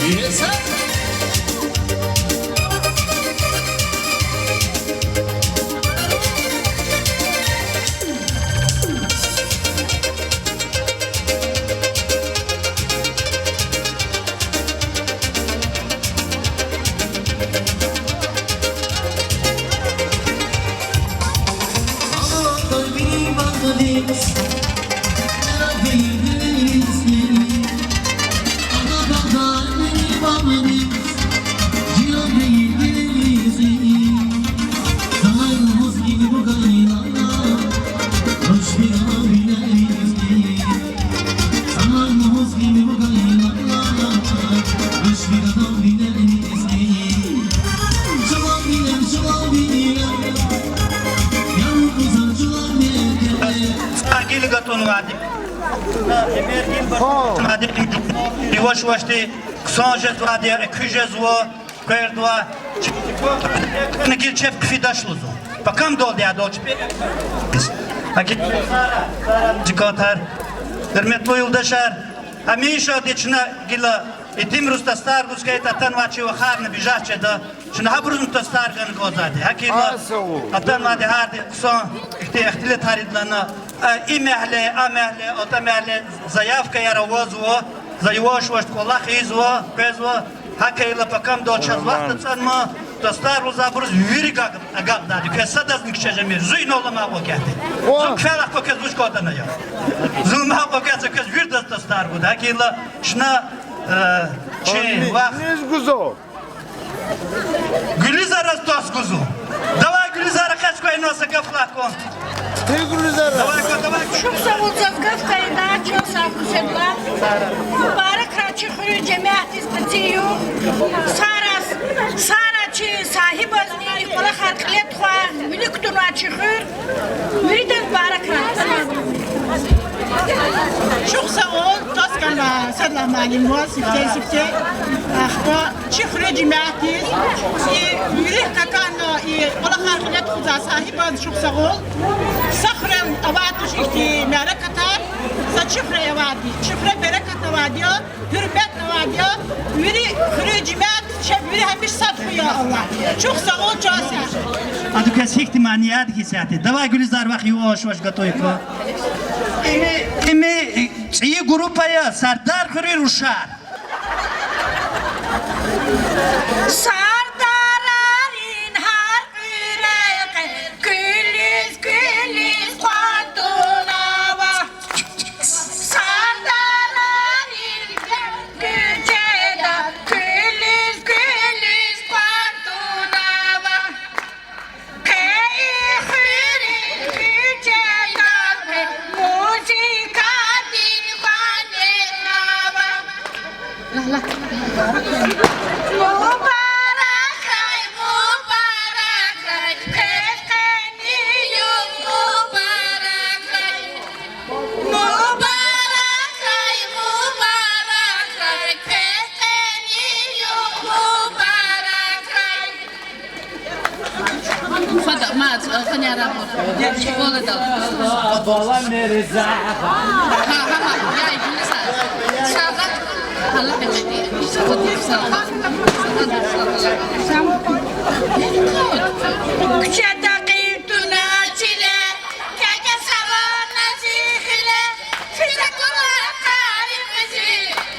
Иеса. Гила гатунвайди. Гила гатунвайди. Яваш-явашди хъсан жезвайди, экуь жезва, къвердавай. Чи-, гила чеб хъфидач лугьузва. Пакамдалди адал чпи. Аки, Сара, Сара, музыкантар. Гьуьрметлу юлдашар, гьамишалди чна гила итимриз тостар гуз хьайитӀа, атанвай чи вахарни бижах жеда. Чна гьабурузни тостар гана кӀанзавайди. Гьакила атанвайди гьарди хъсан ихьтин ихтилатар ийидална, а, и мягьле, а мягьле, ата мягьле заявкаяр авазва, за яваш-яваш кӀвалах ийизва, къвезва, гьакила пакамдал чаз вахт ацӀанма, тостар гуз абуруз вири агакьдайди, квез садазни кичӀе жемир, зун инал аламай кьван кӀватӀда. Зун квелай кьван квез вуч кӀватӀана я. Зун аламай кьван кӀватӀ, за квез виридаз тостар гуда. Гьакила чна, э, чи вах- Гуьлизараз тост гузва. Давай, Гуьлизар, къе чкай, инал са гаф лагь кван. Давай, давай. Чухсагъул, заз гаф гайида, чун сагъ хьуй, седлар. Мубаракрай чи хуьруьн жемятдиз, къаци югъ. Сараз, Сара чи сагьибазни, кӀвалахар кьиле тухвай, вилик кутунвай чи хуьр. Виридаз мубаракрай. Чухсагъул, тост гана Седлар муаллимдиз, сифте-сифте. Ахпа чи хуьруьн жемятдиз, и вилик какана, и кӀвалахар кьиле тухузвай сагьибаз чухсагъул. Са хуьре авай туш ихьтин мярекатар, са чи хуьре авайди, чи хуьре берекат авайди я, гьуьрмет авайди я, вири хуьруьн жемят, чеб вири гьамиша сад хьуй, я Аллагь. Чухсагъул, чан сагъ. Адан квез гьихьтин маният гьисятда. Давай, Гуьлизар, вахъ яваш-яваш гатун хьухь. Им, им цӀийи группа я, Сардархуьруьн рушар. Сардаррин гьар къуьре къе куьлуьз-куьлуьз къван тунва. Сардаррин куьчеда куьлуьз-куьлуьз къван тунва. Къе и хуьруьн куьчеда къе музыкадин къванер ава. Мубаракрай, мубаракрай, квез къени югъ мубаракрай. Мубаракрай, мубаракрай, квез къени югъ мубаракрай. Фада, ма, а, ханярабур. Школадал. Ха, ха, ха, я, Гуьлизар. Сагъа. Гьала бетеди. Сагъа, сагъа. Куьчеда къив туна чиле, кекесавана зи хиле, фида кула къари къвези,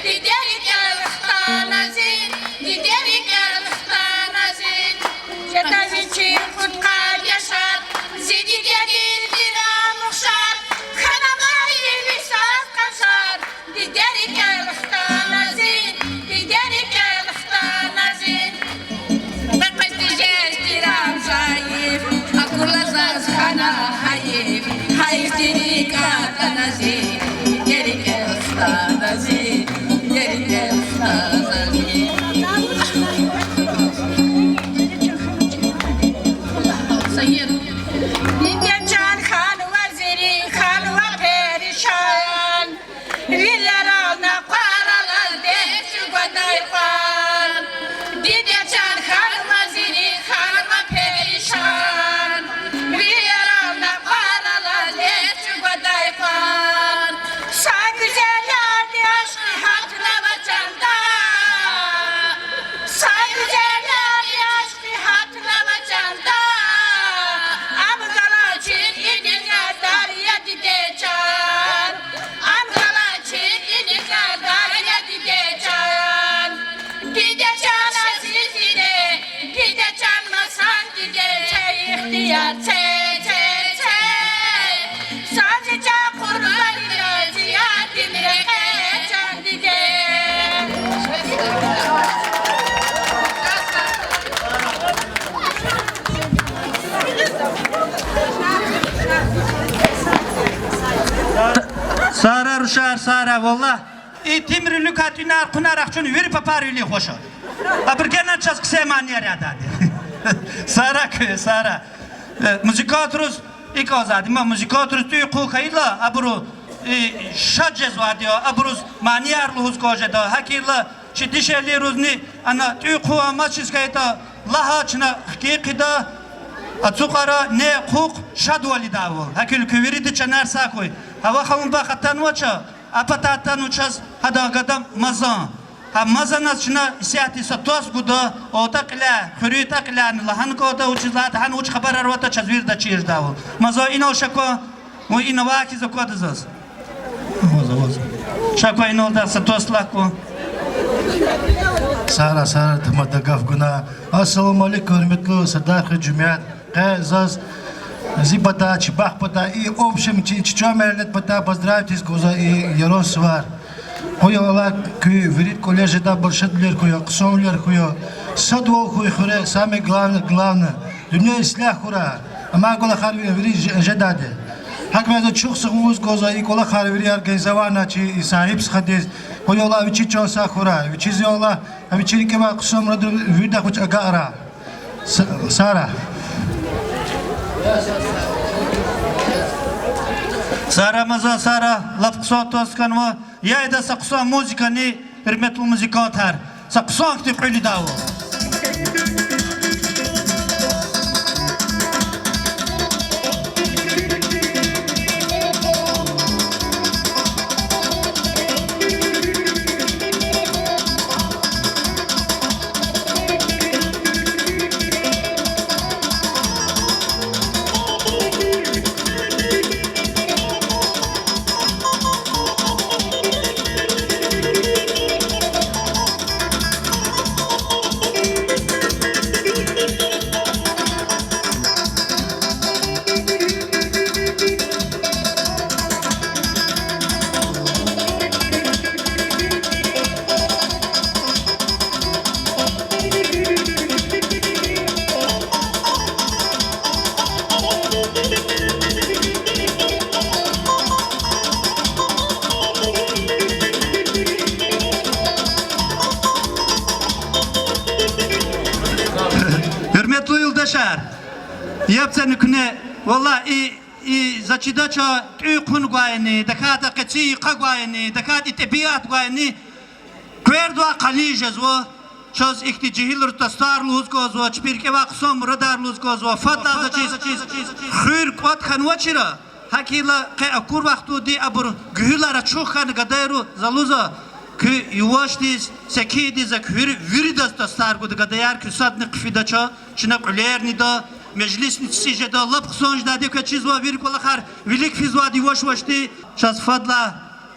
диде рикӀел хтана зи, диде рикӀел хтана зи. Жеда вичин кьудкъад яшар, зи дидедиз дирам ухшар, хьанамай висаз къаншар, диде рикӀел хтана зи, диде рикӀел хтана зи. Къе къвез тежез дирам зайиф, Сара, рушар, Сара, валлагь, и тимрин виликай тӀуьнар, хъунар ахчуна вири папар вилин хуш я. Абур генани чаз хъсан манияр ядайди. Сара куь, Сара. Э, музыкантриз икӀ кӀанзавайди я, музыкантриз тӀуьн-хъун хьайила, абуру, э, шад жезвайди я, абуруз манияр лугьуз кӀан жеда, гьакӀ хьайила чи дишегьлийризни ана тӀуьн-хъун амачиз хьайитӀа, лагьана чна хкин хъийида, ацукьара ни хъухъ шадвал ийидайвал. ГьакӀ хьайила куь виридан чанар сагъ хьуй. Гьава халун бахатанвача, а патай атанва чаз гьадан гада Мазан. Гьа Мазаназ чна исятда са тост гуда, атӀа кьиляй, хуьруьн атӀа кьиляйни лагьана кӀанда, вучиз лагьайтӀа гьана вуч хабарар аватӀа чаз вирида чир жедайвал. Мазан, инал ша кван, вун ина вахиз аквада заз. Ша кван, иналди са тост лагь кван. Сара, Сара тамада гаф гуна. Ассаламу алейкум, гьуьрметлу Сардархуьруьн жемят. Къе заз зи патай, чи бахт патай, и общем чи, чи чан миллет патай поздравить ийиз кӀанзава и Яран сувар. Къуй Аллагь, куь виридан кӀвалер жедайбур шадвилер хьуй, хъсанвилер хьуй, садвал хьуй хуьре, самое главное, главное, дуьнья ислягь хьурай, амай кӀвалахар ви-, вири ж-, жедайди. ГьакӀ хьайила заз чухсагъул лугьуз кӀанзава и кӀвалахар вири организовать авуна чи и Сагьиб стхадиз. Къуй Аллагь, вичин чан сагъ хьурай, вичиз, я Аллагь, вичин рикӀе авай хъсан мурадрив вирида вич агакьрай. С-, Сара. Сара, Мазан, Сара, лап хъсан тост хьанва. Я ида са хъсан музыкани, гьуьрметлу музыкантар, са хъсан хьтин кьуьл ийидайвал. Гьуьрметлу юлдашар, яб це куьне, валлагь, и, и за чидач, тӀуьн-хъун гвайни, тахьайтӀа къецин йикъа гвайни, тахьайтӀа и тӀебиат гвайни, къвердавай къалин жезва, чаз ихьтин жегьилриз тостар лугьуз кӀанзава, чпин рикӀе авай хъсан мурадар лугьуз кӀанзава, фадлай заз чиз, хуьр кӀватӀ хьанвачир, гьакӀ хьайила къе акур вахтунда абур гуьгьуьлар ачух хьана гадайри, за лугьузва, куьн явашдиз, секиндиз за куь вири-, виридаз тостар гуда, гадаяр, куьн садни хъфидач, чна кьуьлерни ийида, межлисни цицӀи жеда, лап хъсан жедайди я, квез чизва вири кӀвалахар вилик физвайди я яваш-явашди, чаз фадлай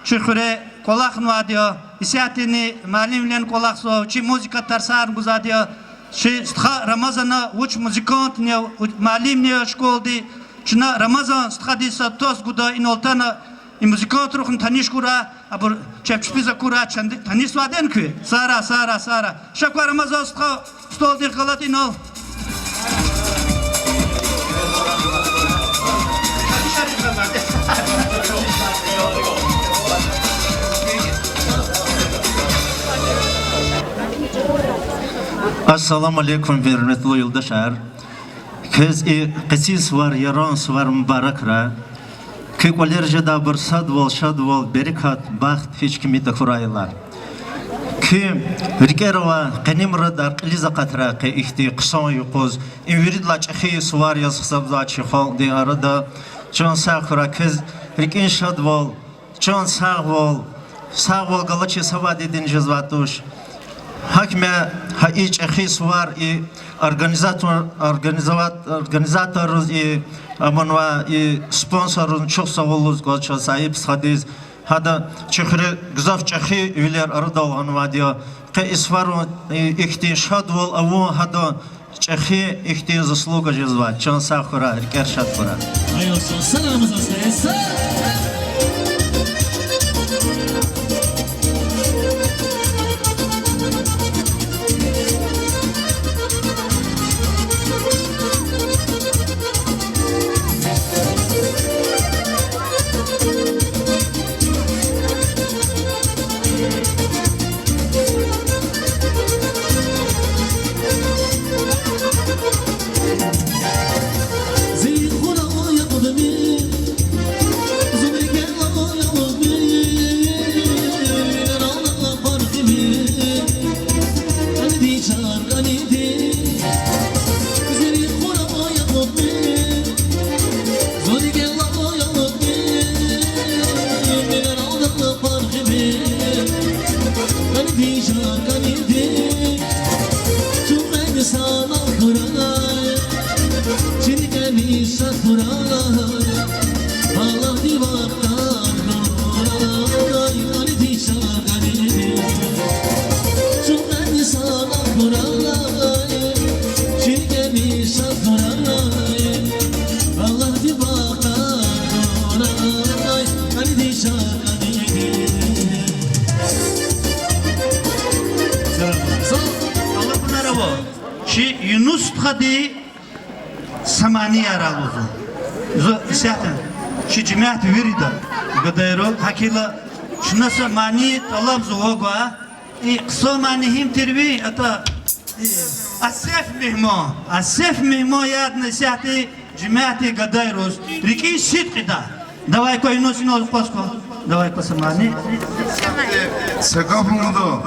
чи хуьре кӀвалахнавайди я, исятдани муаллимвилин кӀвалахзава, чи музыка тарсарни гузвайди я, чи стха Рамазана, вуч музыкантни я, вуч муаллимни я школадин, чна Рамазан стхадиз са тост гуда, инал атана, и музыкантрихъни таниш хьурай, абур чеб чпиз акурай, чан-, танисвайди я куьн? Сара, Сара, Сара. Ша кван, Рамазан стха, столдихъ галаз инал. Ассаламу алейкум, гьуьрметлу юлдашар. Квез и къецин сувар, Яран сувар мубаракрай. Куь кӀвалера жедайбур садвал, шадвал, берекат, бахт гьич кими тахьурай, Аллагь. Куь рикӀера авай къени мурадар кьилиз акъатрай къе ихьтин хъсан юкъуз, им виридалай чӀехи сувар яз гьисабзава чи халкьдин арада. Чан сагъ хьурай, квез рикӀин шадвал, чан сагъвал, сагъвал галачиз авайди дин жезвай туш. Гьакмя гьа и чӀехи сувар и организатор-, организоват-, организаторриз, и аманвай и спонсорриз чухсагъул лугьуз кӀанзава чаз Саиб стхадиз. Гьада чи хуьре гзаф чӀехи вилер арадал гъанвайди я. Къе и суварун, и ихьтин шадвал авун гьада ЧӀехи ихьтин заслуга жезва, чан сагъ хьурай, рикӀер шад хьурай. Ай, Осман, салам, Осман, салам. Чи Юнус стхади са манияр лугьузва. Зун исятда чи жемят вирида гадайрал, гьакӀ хьайила чна са мани тӀалабзава гвай, и хъсан мани гьим тирвал, атӀа, и, Асеф Мегьман, Асеф Мегьман ядна исятда жемятдин гадайриз рикӀин сидкьидай. Давай кван, Юнус, инал акъваз кван. Давай кван са мани. Са гаф лугьуда.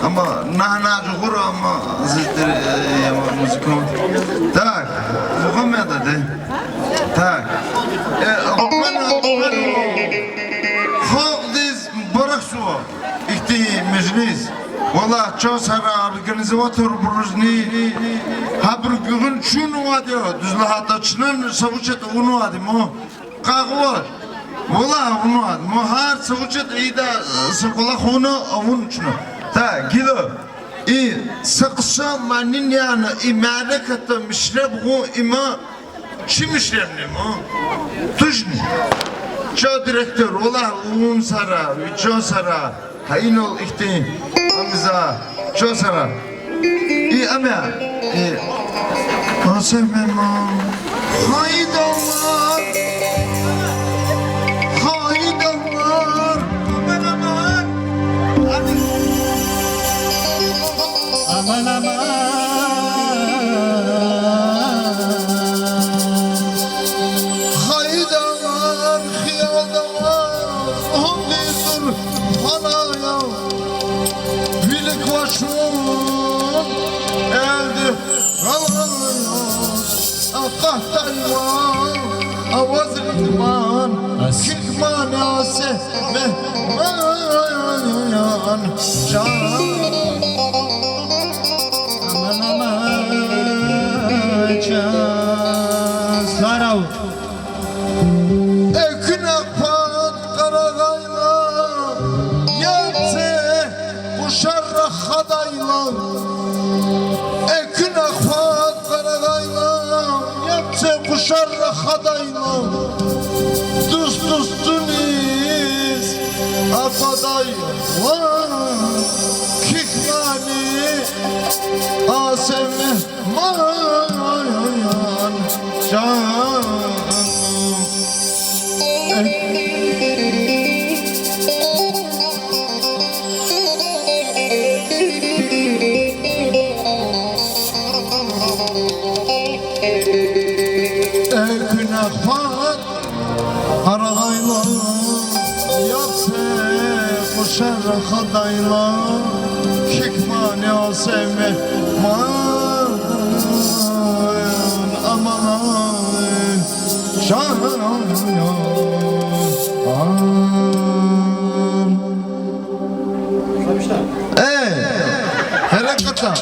Амма нагь-нагь жугъура, амма зи тир, э, я музыкант. Так, Мугьаммед ади. Так. Э, халкьдиз мубаракзава ихьтин межлис. Валлагь, чан сагърай организаторбурузни, гьабурун гуьгъуьна чун авайди я, дуьз лагьайтӀа, чна са вуч ятӀа авунвайди ма. Къагъваш. Валлагь, авунвайди ма, гьар са вуч ятӀа ийидай са кӀвалах авуна, авуна чна. Так, гила. И са хъсан манини яна, и мярекатда мишреб гъун има чи мишребни ма. Тушни? Чан директор, валлагь, вун сагърай, ви чан сагърай. Гьа инал ихьтин ам ийизвай чан сагърай. И ам я, и, Асеф Мегьман. Хайдалар, хайдалар, аман, аман. Аман, аман. Хайдалар, хиялдалар, гьуьлдизур гьанаял, вилик квачун элди гъалгъанаял, акъатдайвал авазни диман, кик мани Асеф Мегьман, чан. Аман, аман, чан. Сарав. Экуьнахъ пад къарагъайла, яб це къушар рахадайла. Экуьнахъ пад къарагъайла, яб це къушар рахадайла. Дуст дустуниз акъадайла. Кик мани Асеф Мегьман, чан. Экуьнахъ пад къарагъайла, яб це къушар рахадайла, кик мани Асеф Мегьман, аман, чан. Э, гьерекатар.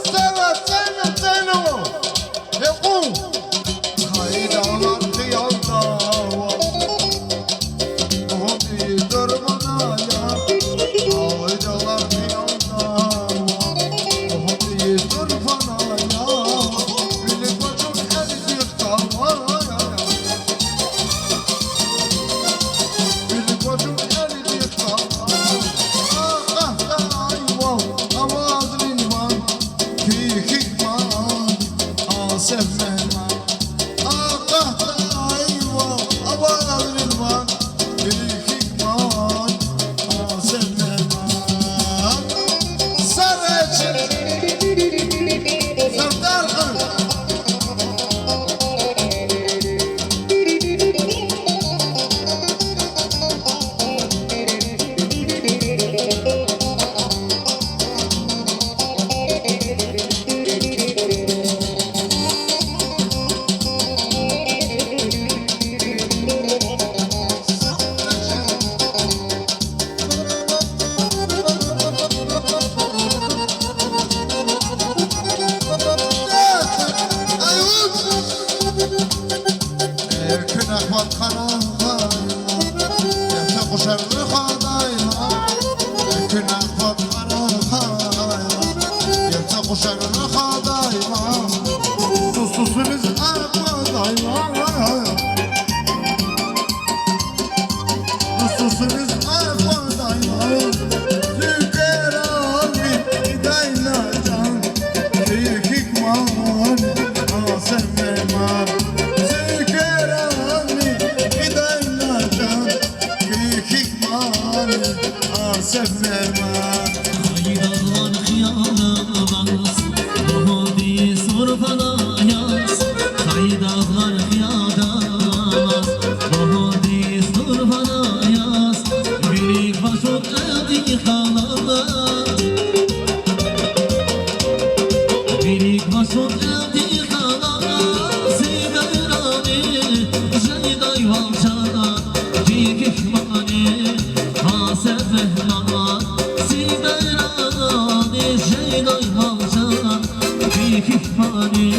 Сцена, сцена, сцена! Экъун! Хайдалар хиялда ава, гьуьлдизур гьанаял, хайдалар хиялда ава, Къушар рахадайла, экуьнахъ пад арахайла, герця къушар рахадайла, сусусуниз акъвадайла, сусусуниз акъвадайла, цуькверани идайла чан, куь гьихьмани, а, севмеман, цуькверани идайла чан, куь гьихьмани, а, севмеман. Хайи дагълар хиялда аваз, багьанди сурфада яз, хайи дагълар хиялда аваз, багьанди сурфада яз, вилик вашут элди хала. Вилик вашут элди хала, зи байрани жедайвал чан, куь гьихьмани, а, севмеман, зи байрани жедайвал чан, куь гьихьмани,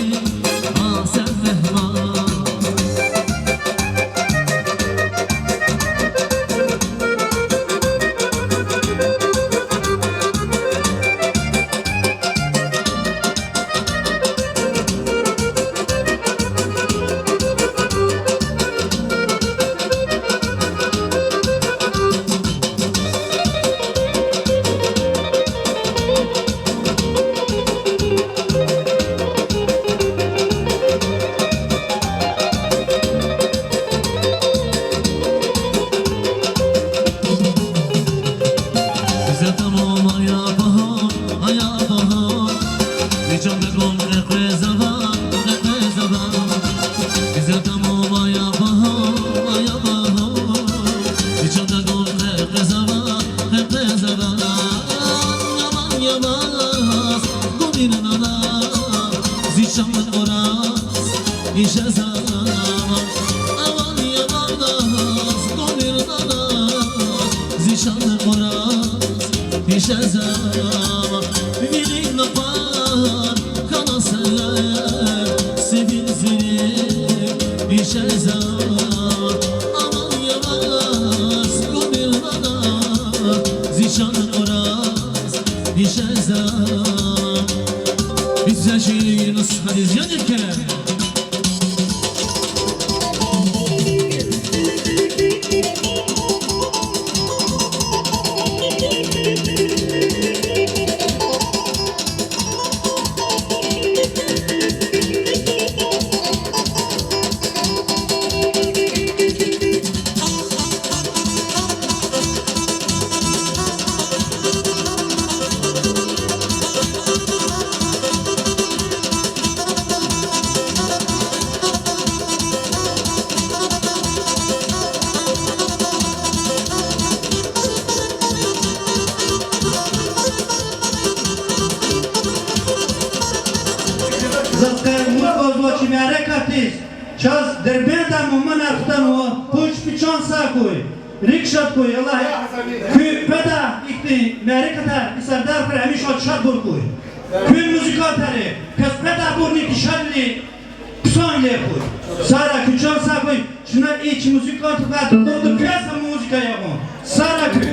а, севмеман. Гьуьзур тамам, ая багьа, ая багьа, ви чанда гум къекъвезава, къекъвезава. Гьуьзур тамам, ая багьа, ая багьа, ви чанда гум къекъвезава, къекъвезава. Аман, я ваз, гумир нана, зи чан кьураз ишезава. Аман, я ваз, гумир нана, зи чан кьураз ишезава. Вилин накъвар хьана селер, сивин зирин ишезава. Аман, я ваз, гумир нана, зи чан кьураз ишезава. Биз за шиирин нусхадиз янир кер. Заз къе мус вазва чи мярекатдиз, чаз Дербентдай Мугьманар хтанва, пуч пуч чан сагъ хьуй, рикӀ шад хьуй, Аллагь куь къведай ихьтин мярекатар, и сардардихъ гьамиша шадбур хьуй. Куь музыкантари, квез къведайбурни дишегьлийри хъсанвилер хьуй. Сагърай, куь чан сагъ хьуй, чна и чи музыкантар квез музыка ягъун. Сагърай куь.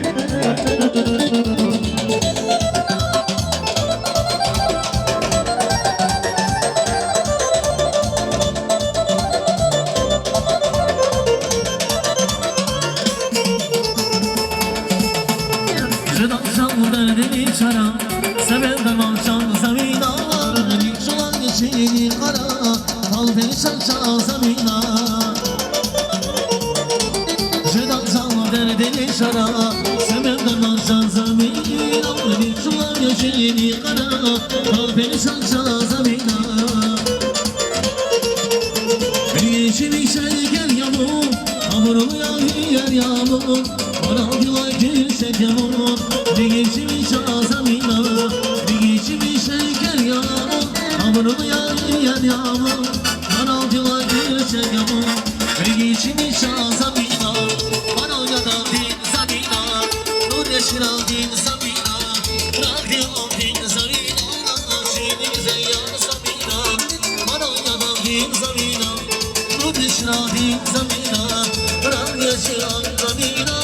Жедай чан дердини чара, север дарман чан замина, рикӀ жуван гишини къара, гьал перишан чан замина. Жедай чан дердини чара, север дарман чан замина, рикӀ жуван гишини къара, гьал перишан чан замина. РикӀи чими шекер я вун, абуру я, яр я вун, марал гила гишек я вун. РикӀи чими чан замина, рикӀи чими шекер я вун, абуру я, яр я вун, марал гила гишек я вун. РикӀи чими чан замина, марал ядандин замина, нур яширандин замина, рагъ диландин замина, ширин зеян замина, марал ядандин замина, нур яширандин замина, рагъ яширан замина.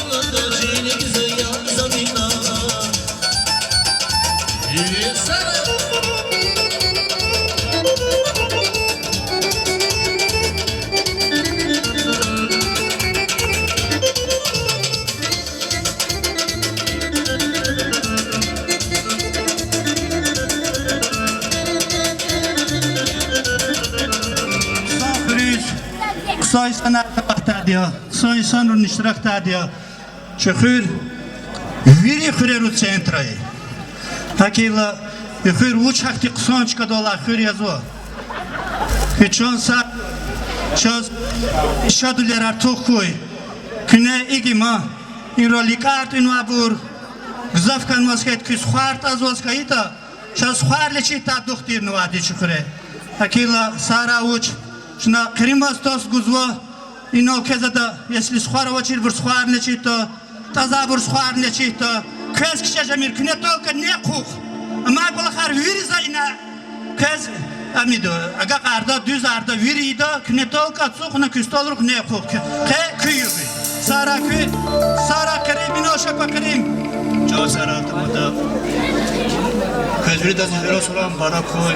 Хъсан инсанар квахьдайди я, хъсан инсанрин иштиракдайди я. Чи хуьр вири хуьрерин центр я. ГьакӀ хьайила, и хуьр вуч гьахьтин хъсан чкадал алай хуьр язва. Куьн чан сагъ, чаз шадвилер артух хьуй. Куьне игима, инра ликӀар тӀуьнвайбур гзаф хьанваз хьайитӀа, куь сухвар тӀазваз хьайитӀа, чаз сухвар лечитӀа дух тирнавайди чи хуьре. ГьакӀ хьайила, сагърай вуч, чна къиримаз тас гузва, инал квез ада, если сухвар авачирбур сухварни лечитӀа, тӀазвайбур сухварни лечитӀа, квез кичӀе жемир, куьне только некъ хьухь. Амай кӀвалахар вири за ина квез, амида, агакьарда, дуьзарда, вири ийида, куьне только ацукьна куь столрихъ некъ хьухь, къе куь югъ я. Сагърай куьн, сагърай Крым, инал ша кван Крым. Чан сагърай тамада. Квез виридаз Гьуьрмет Суран мубарак хьуй,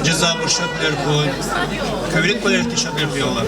жезвайбур шадвилер хьуй. Куь вири кӀвалерихъ шадвилер хьуй, я Аллагь.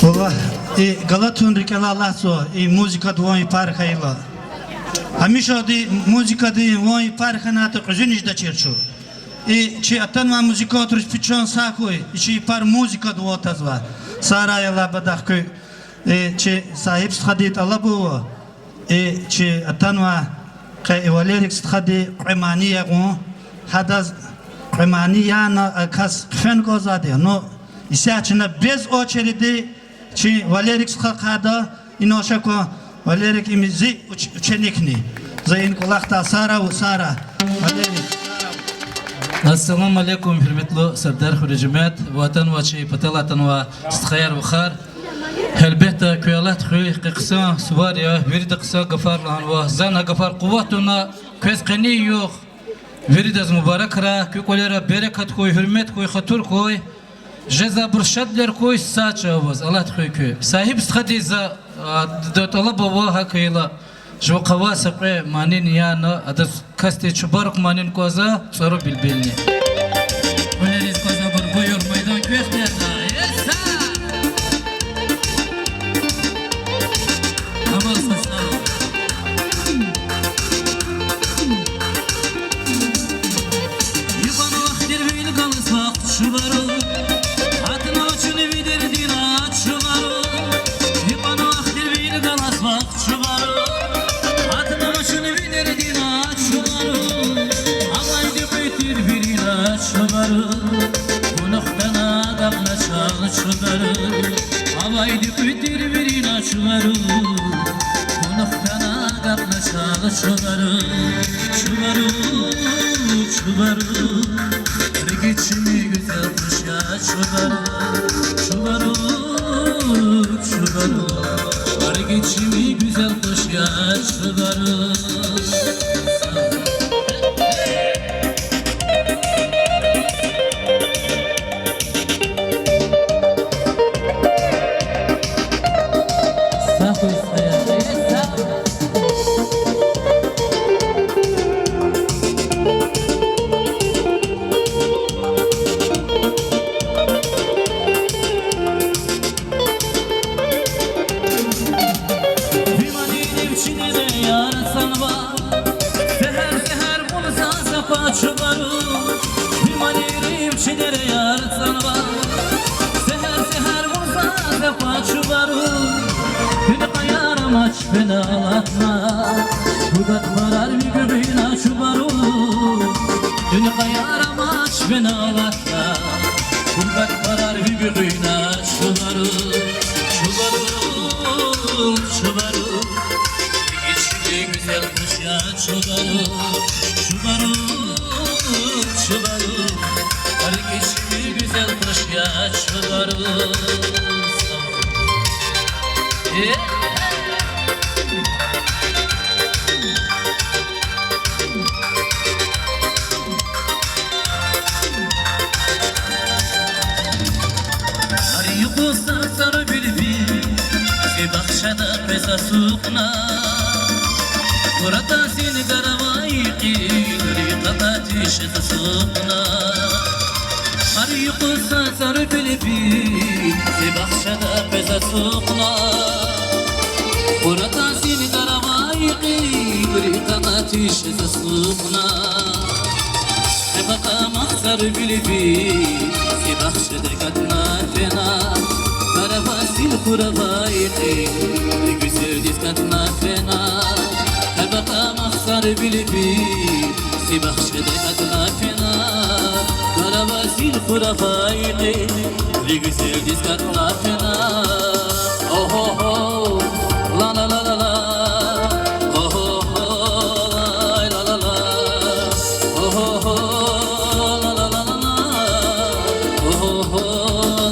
Валлагь, и галатун рикӀелай алатзава, и музыкадин ван япар хьайила. Гьамиша и музыкадин ван япар хьанайтӀа, кьуьзуьниз жедачир чун. И чи атанвай музыкантриз куь чан сагъ хьуй, и чи япар музыкадин ван тазвай. Сагърай, Аллагь, бадахъ куь. И чи Сагьиб стхадин тӀалаб ава, и чи атанвай къе и Валерик стхади кьве мани ягъун, гьадаз кьве мани яна а кас хъфена кӀанзавайди я. Ну, исятда чна без очереди чи Валерик стха хъайида, инал ша кван, Валерик им зи уч-, ученикни. За ина кӀвалахдай. Сагърай, сагърай, Валерик. Ассаламу алейкум, гьуьрметлу Сардар хуьруьн жемят ва атанвай чи паталай атанвай стхаяр-вахар. Гьелбетда, куьн алат хуьй, къе хъсан сувар я, вирида хъсан гафар лагьанва, зани гьа гафар къуват туна, квез къенин югъ. Виридаз мубаракрай, куь кӀвалера берекат хьуй, гьуьрмет хьуй, хатур хьуй. Жезвайбур шадвилер хьуй, сагъ чан ваз, алат хуьй куь. Сагьиб стхадиз за, а, д-, тӀалаб ава, гьакӀ хьайила, жувахъ авай са кьве манини яна, адаз касди Чубарук манини кӀанзава, ЦӀуру билбилни. Куьлериз кӀанзавайбур, буюр, майдан квехъ тирда. Еса! Амал са сагъ. Икьван вахтар вил галаз вахт, Чубарук, атана чун ви дердина, Чубарук. Икьван вахтар вил галаз вахт, Чубарук, атана чун ви дердина, Чубарук. Авайди кьуьл тир вирина, Чубарук, гунагь хтана агакьна чал, Чубарук. Авайди кьуьл тир вирина, Чубарук, гунагь хтана агакьна чал, Чубарук. Чубарук, Чубарук, рикӀи чими гуьзел туш я, Чубарук. Чубарук, Чубарук, рикӀи чими гуьзел туш я, Чубарук. Чубат парар ви гуьгъуьна, чубарук, дуьнья къаяр амач вина алатна. Чубат парар ви гуьгъуьна, чубарук, чубарук, чубарук. Гиччи гуьзел къуш я, чубарук, чубарук, чубарук. Гьар гиччи гуьзел къуш я, чубарук. Э! Гьар юкъуз сагъ сар билбил зи бахчада къвез ацукьна. Хурата зин гаравай кьил, рикӀ акъатиз ацукьна. Гьар юкъуз сагъ сар билбил зи бахчада къвез ацукьна. Хурата зин гаравай кьил, рикӀ акъатиз ацукьна. Къе пакамахъ сар билбил зи бахчада катна фена, гаравай зин хуравай кьил, ви гуьзелдиз катна фена. Къе пакамахъ сар билбил зи бахчада катна фена, гаравай зин хуравай кьил, ви гуьзелдиз катна фена. О-гьо-гьо, ла-ла-ла-ла-ла, о-гьо-гьо, лай-ла-ла-ла, о-гьо-гьо, ла-ла-ла-ла-ла, о-гьо-гьо,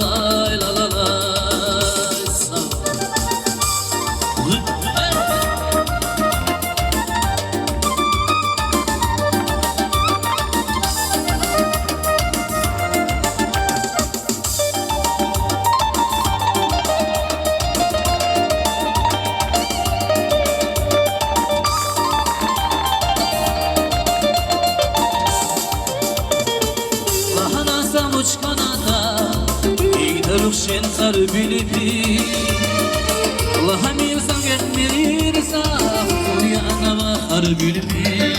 лай-ла-ла-ла. Лагьана са вуч хьанатӀа, ида рух шен сар билбил. Лагьана са вуч хьанатӀа, ида рух шен сар билбил. Лагьана мир са вехъ мирирза, хур я ана ва хар билбил.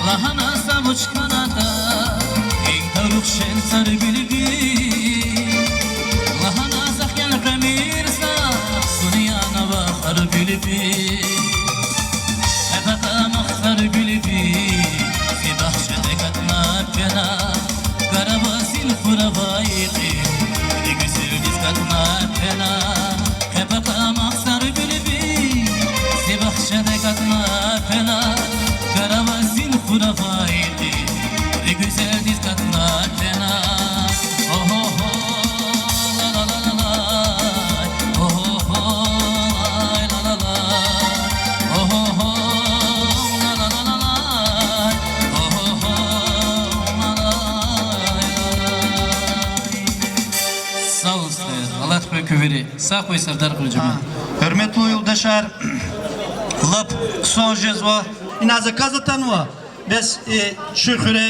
Лагьана са вуч хьанатӀа, ида рух шен сар билбил. Лагьана захъ яна къе мир са, хур я ана ва хар билбил. Къе пакамахъ сар билбил зи бахчада катна фена, гаравай зин хуравай кьил, ви гуьзелдиз катна фена. Къе пакамахъ сар билбил зи бахчада катна фена, гаравай зин хуравай кьил, ви гуьзелдиз катна фена. О-гьо-гьо, ла-ла-ла-ла-лай, о-гьо-гьо, лай-ла-ла-ла, о-гьо-гьо, ла-ла-ла-ла-лай, о-гьо-гьо, лай-ла-ла-лай. Сагъ хьуй, алат хьуй куь вири. Сагъ хьуй, Сардар Кьуьлжамет. Гьуьрметлу юлдашар, лап хъсан жезва. Ина заказ атанва. Бес, э, чи хуьре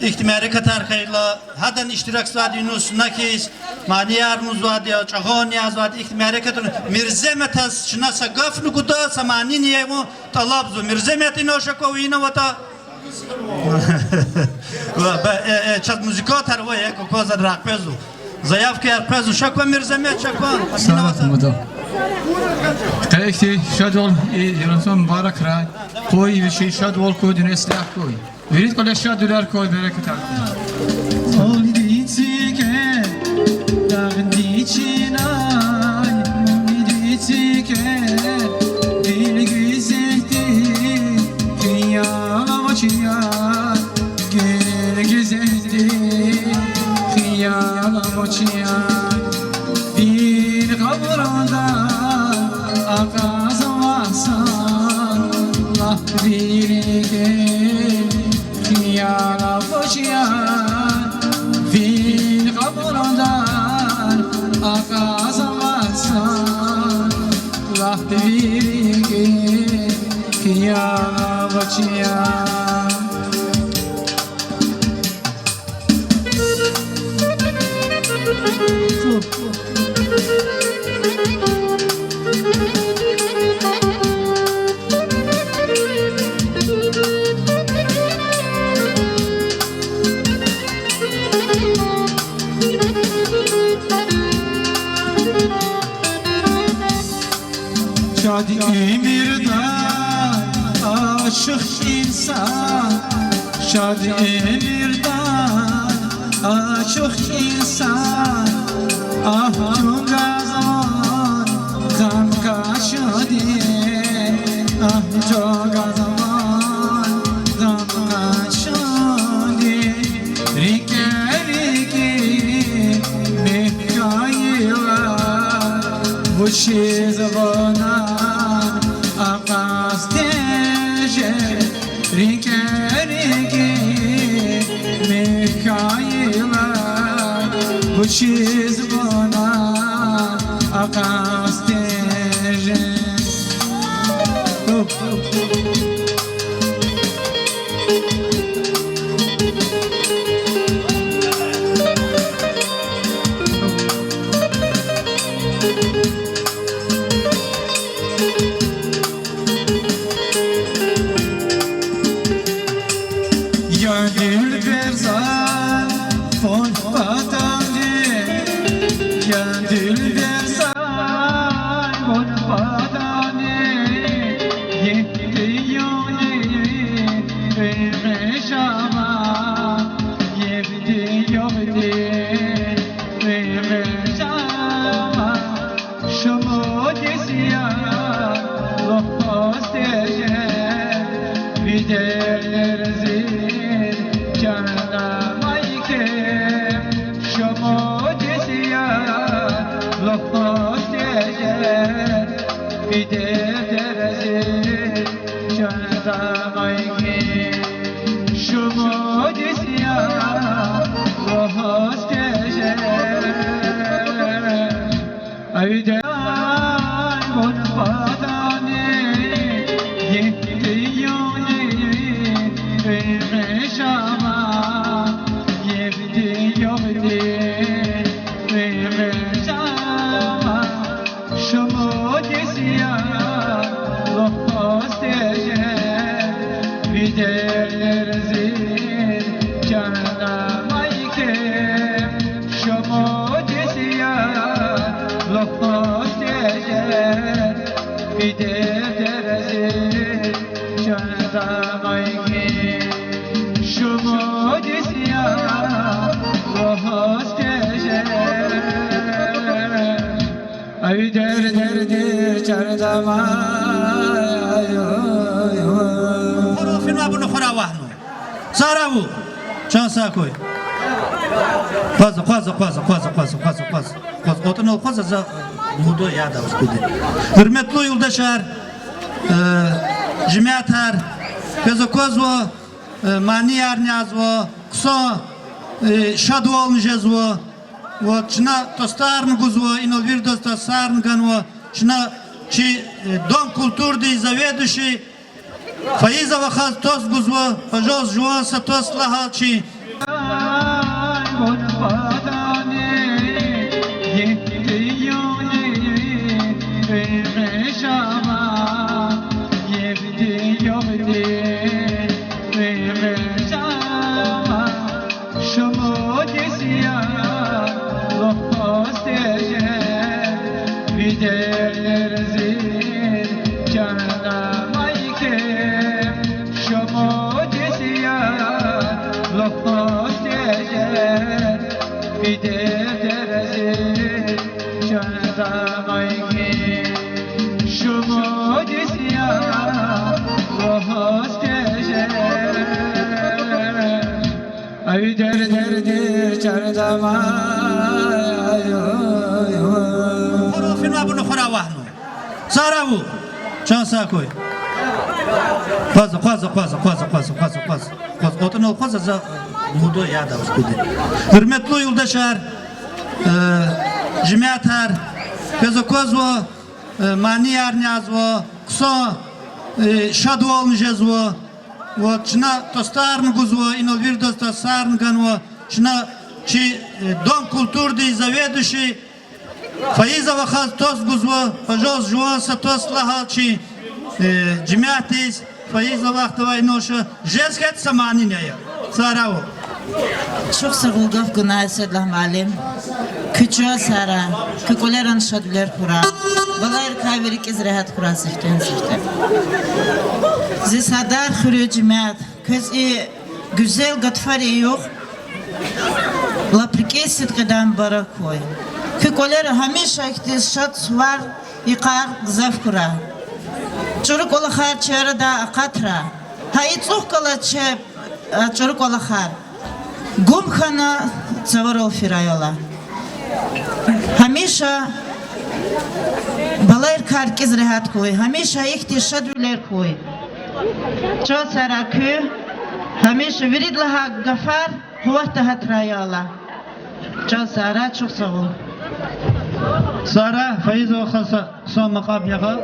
ихьтин мярекатар хьайила, гьадан иштиракзавайди, Юнус, на хьиз, манияр гузвайди я, чӀагъан язавайди, ихьтин мярекатар. Мирземет, чна са гафни гуда, са манини я вун тӀалабзава. Мирземет, инал ша кван, вун ина аватӀа. Ва, ба, э, э, чаз музыкантар ва, э, квазар рахпезу. Заявкаяр къвезва, ша кван, Мирземет, ша кван. Сагъ хьуй, муду. Къе ихьтин шадвал, и Рамазан мубаракрай. Къуй вичин шадвал хьуй, дуьнья ислягь хьуй. Вирида кьиле шадвилер хьуй, берекатар хьуй. Олди цике, дагъди чинай, муьмуьди цике, вил гуьзетди, хиял авачир, гуьл гуьзетди, хиял авачир. Вил къабурда акьазвай сан, лагь вирике, хиял авачир. Вил къабурда акьазвай сан, лагь вирике, хиял авачир. Шади Мирда ашукь инсан, шад эмирда ашукь инсан, агь, чун гзаф зун зам къачуди, агь, чун гзаф зун зам къачуди. РикӀе рикӀи михьайла, вучиз вуна акьаз тежер? РикӀе рикӀи михьайла, вучиз вуна акьаз тежер? Я дилбер зай, вун патани, я дилбер зай, вун патани, йифди югъди вегьежама, йифди югъди вегьежама. Шумуд йис я лугьуз тежер, ви дерт дерезин чан амай хьи. Шумуд йис я лугьуз тежер, ви дерт дерезин чан амай хьи. Шумуд йис я лугьуз тежер, ви дерт дерезин чан амай хьи. Йифди югъди вегьежама, йифди югъди вегьежама. Шумуд йис я лугьуз тежер, ви дерт дерезин чан амай хьи. Шумуд йис я лугьуз тежер, ви дерт дерезин чан амай хьи. Шумуд йис я лугьуз тежер, ви дерт дерезин чан амай хьи. Хуруфина буну хуравахну. Сараву. Чан сагъ хьуй. Къваз, къваз, къваз. Къваз, къваз, къваз. Къваз, къваз, къваз, за лугьуда яда ускуди. Гьуьрметлу юлдашар, э, жемятар, квез аквазва, э, маниярни язва, хъсан, э, шадвални жезва. Вот, чна тостарни гузва, инал виридаз тостарни ганва, чна чи, э, дом культурдин заведующий Фаиза вахаз тост гузва, пожалуйста, жуван са тост лагьай чи. Шумуд йис я лугьуз тежер, ви дерт дерезин чан амай хьи. Шумуд йис я лугьуз тежер, ви дерт дерезин чан амай хьи. Шумуд йис я лугьуз тежер, ви дерт дерезин чан амай хьи. Хуруфина буну хуравахну. Сараву. Чан сагъ хьуй. Къваз, къваз, къваз. Къваз, къватӀунал къваз, за лугьуда яда ускуди. Гьуьрметлу юлдашар, э, жемятар, квез аквазва, э, маниярни язва, хъсан, э, шадвални жезва. Вот, чна тостарни гузва, инал виридаз тостарни ганва, чна чи, э, дом культурдин заведующий Фаиза вахаз тост гузва, пожалуйста, жуван са тост лагьай чи, э, жемятдиз. Фаиза вахтава, инал ша жез хьайитӀа, са манини ая. Сараву. Чухсагъул гаф гунай, Эседулагь муаллим. Куь чан сагърай, куь кӀвалерани шадвилер хьурай. Балайрикай ви рикӀиз регьят хьурай сифтени-сифте. Зи Сардар хуьруьн жемят, квез и гуьзел гатфарин югъ лап рикӀиз сидкьидай мубарак хьуй. Куь кӀвалера гьамиша ихьтин шад сувар, йикъар гзаф хьурай. ЧӀуру кӀвалахар чи арадай акъатрай. Гьа и цӀух галаз чи, а, чӀуру кӀвалахар гум хьана цаварал фирай, Аллагь. Гьамиша балайрикай рикӀиз регьят хьуй, гьамиша ихьтин шадвилер хьуй. Чан сагърай куь, гьамиша вирида лагьай гафар къуват тагьатрай, я Аллагь. Чан сагърай, чухсагъул. Сагърай, Фаизова хъсан, хъсан макьам я гьа.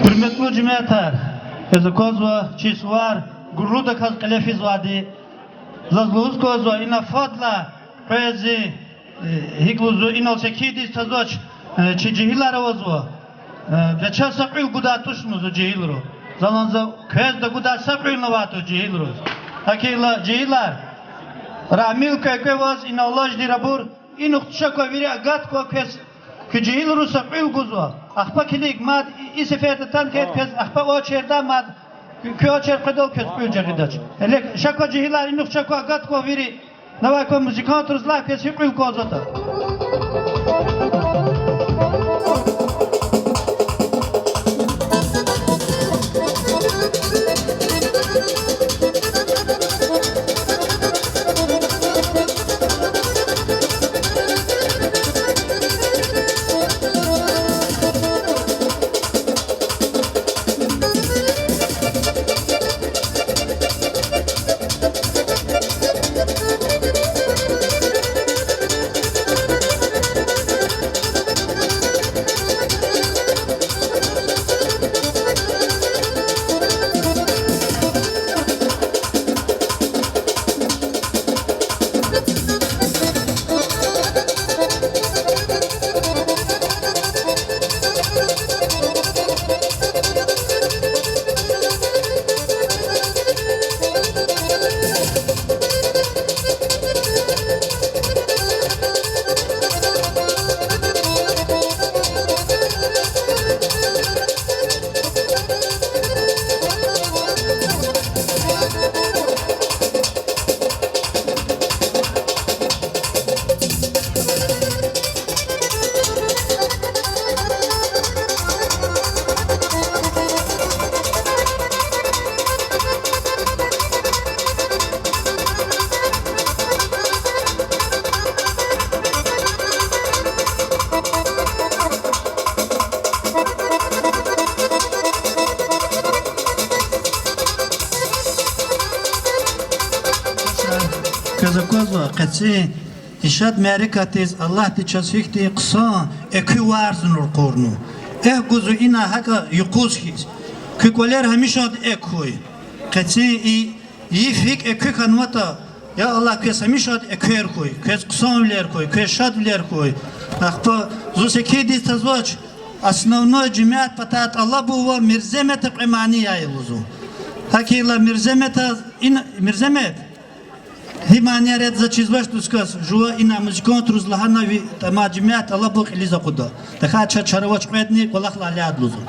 Гьуьрметлу жемятар, квез аквазва чи сувар гурлудаказ кьиле физвайди. Заз лугьуз кӀанзава, ина фадлай къвез, э, гьикӀ лугьузва, инал секиндиз тазвач, э, чи жегьилар авазва. Э, вичи са кьуьл гудай тушни лугьузва жегьилри. Залан за квез тагудай са кьуьлни авай туш жегьилриз. ГьакӀ хьайила, жегьилар, Рамил квекӀве ваз, инал алаждир абур, инихъ тушаква вири агат кван квез, куь жегьилриз са кьуьл гузва. Ахпа килиг, мад и, и сеферда атана хьайитӀа квез, ахпа очередьда мад, куь очередь къведайла квез кьуьл жагъидач. Гьеле ша кван, жегьилар, инихъ тушаква, агат кван вири. Давай кван музыкантриз лагь, квез гьи кьуьл кӀанзаватӀа. Квез аквазва, къецин и шад мярекатдиз Аллагьди чаз гьихьтин хъсан, экуь варз ракъурна. Экв гузва ина гьакӀа юкъуз хьиз. Куь кӀвалер гьамишанда экв хьуй. Къецин и йиф гьикӀ экуь хьанватӀа, я Аллагь, квез гьамишанда эквер хьуй, квез хъсанвилер хьуй, квез шадвилер хьуй. Ахпа зун секиндиз тазвач, основной жемят патай тӀалаб авай Мирземета кьве мани яй лугьузва. ГьакӀ хьайила Мирземета, ин, Мирземет, Гьи манияр ятӀа заз чизвач, дусказ, жува ина музыкантриз лагьана ви тӀама жемят алайбур кьилиз акъуда. ТахьайтӀа чаз чара авач кьведни, кӀвалахлай ляд лугьузва.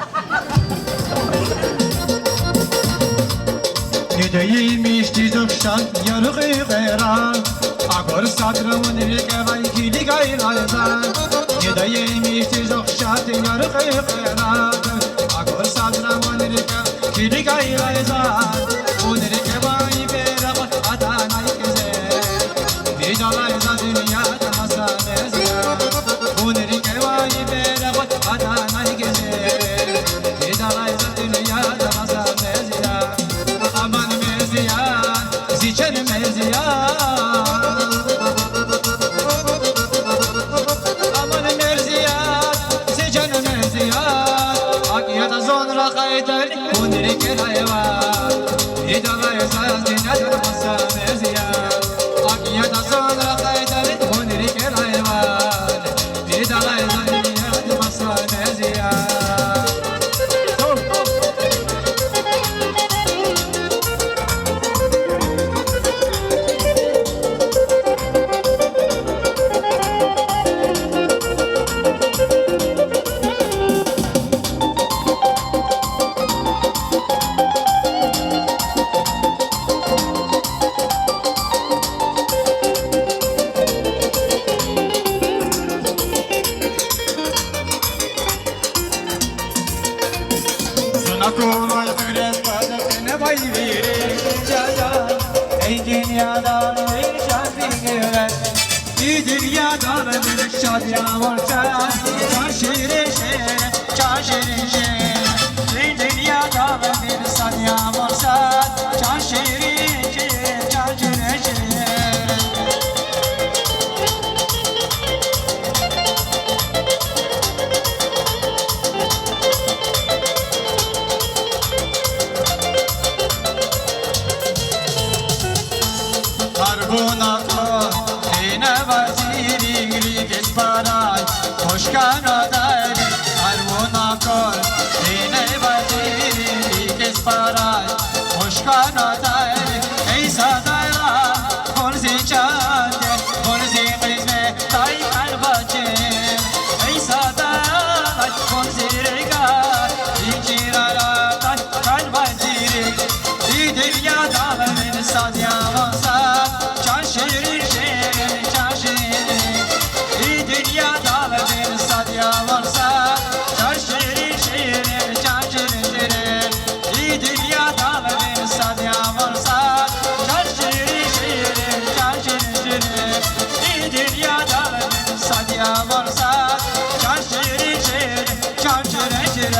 Недоимыш тизухшан яру кьве кьвера, акур садра вун рикӀе авай килигайла за. Недоимыш тизухшан яру кьве кьвера, акур садра вун рикӀе килигайла за. Вун рикӀе авай берекъуд атанай гезе, идалай за дуьньяда маса мезя. Вун рикӀе авай берекъуд атанай гезе, идалай за дуьньяда маса мезя. Аман мезя, зи чан мезя. Аман мезя, зи чан мезя. АкӀ ятӀа зун рахайтӀани, вун рикӀелай ван, идалай заз дуьньяда маса мезя. АкӀ ятӀа зун рахайтӀани, вун рикӀелай ван, идалай заз дуьньяда маса мезя. Зун акунвай хуьрез къведа кьеневай вири чада, эй дуьньядал вири шад гуьнвер. И дуьньядал вири шад ябур са, чан ширин шир, чан ширин шир. И дуьньядал вири сад ябур са, чан ширин шир, чан ширин шир. Гьар вуна кӀвал, гьина вазирин рикӀиз парай, хуш хьанватӀани. Гьар вуна кӀвал, гьина вазирин рикӀиз парай, хуш хьанватӀани. Эй садайра кьур зи чанди, кьур зи къизметдай кӀан бачир. Эй садайра кьур зи рикӀа, зи чирар атӀай кӀан бачир. И дуьньядал вири сад ябур са, чан ширин шир, чан ширин. И дуьньядал вири сад ябур са, чан ширин шир, чан ширин шир. И дуьньядал вири сад ябур са, чан ширин шир, чан ширин шир. И дуьньядал вири сад ябур са, чан ширин шир, чан ширин шир.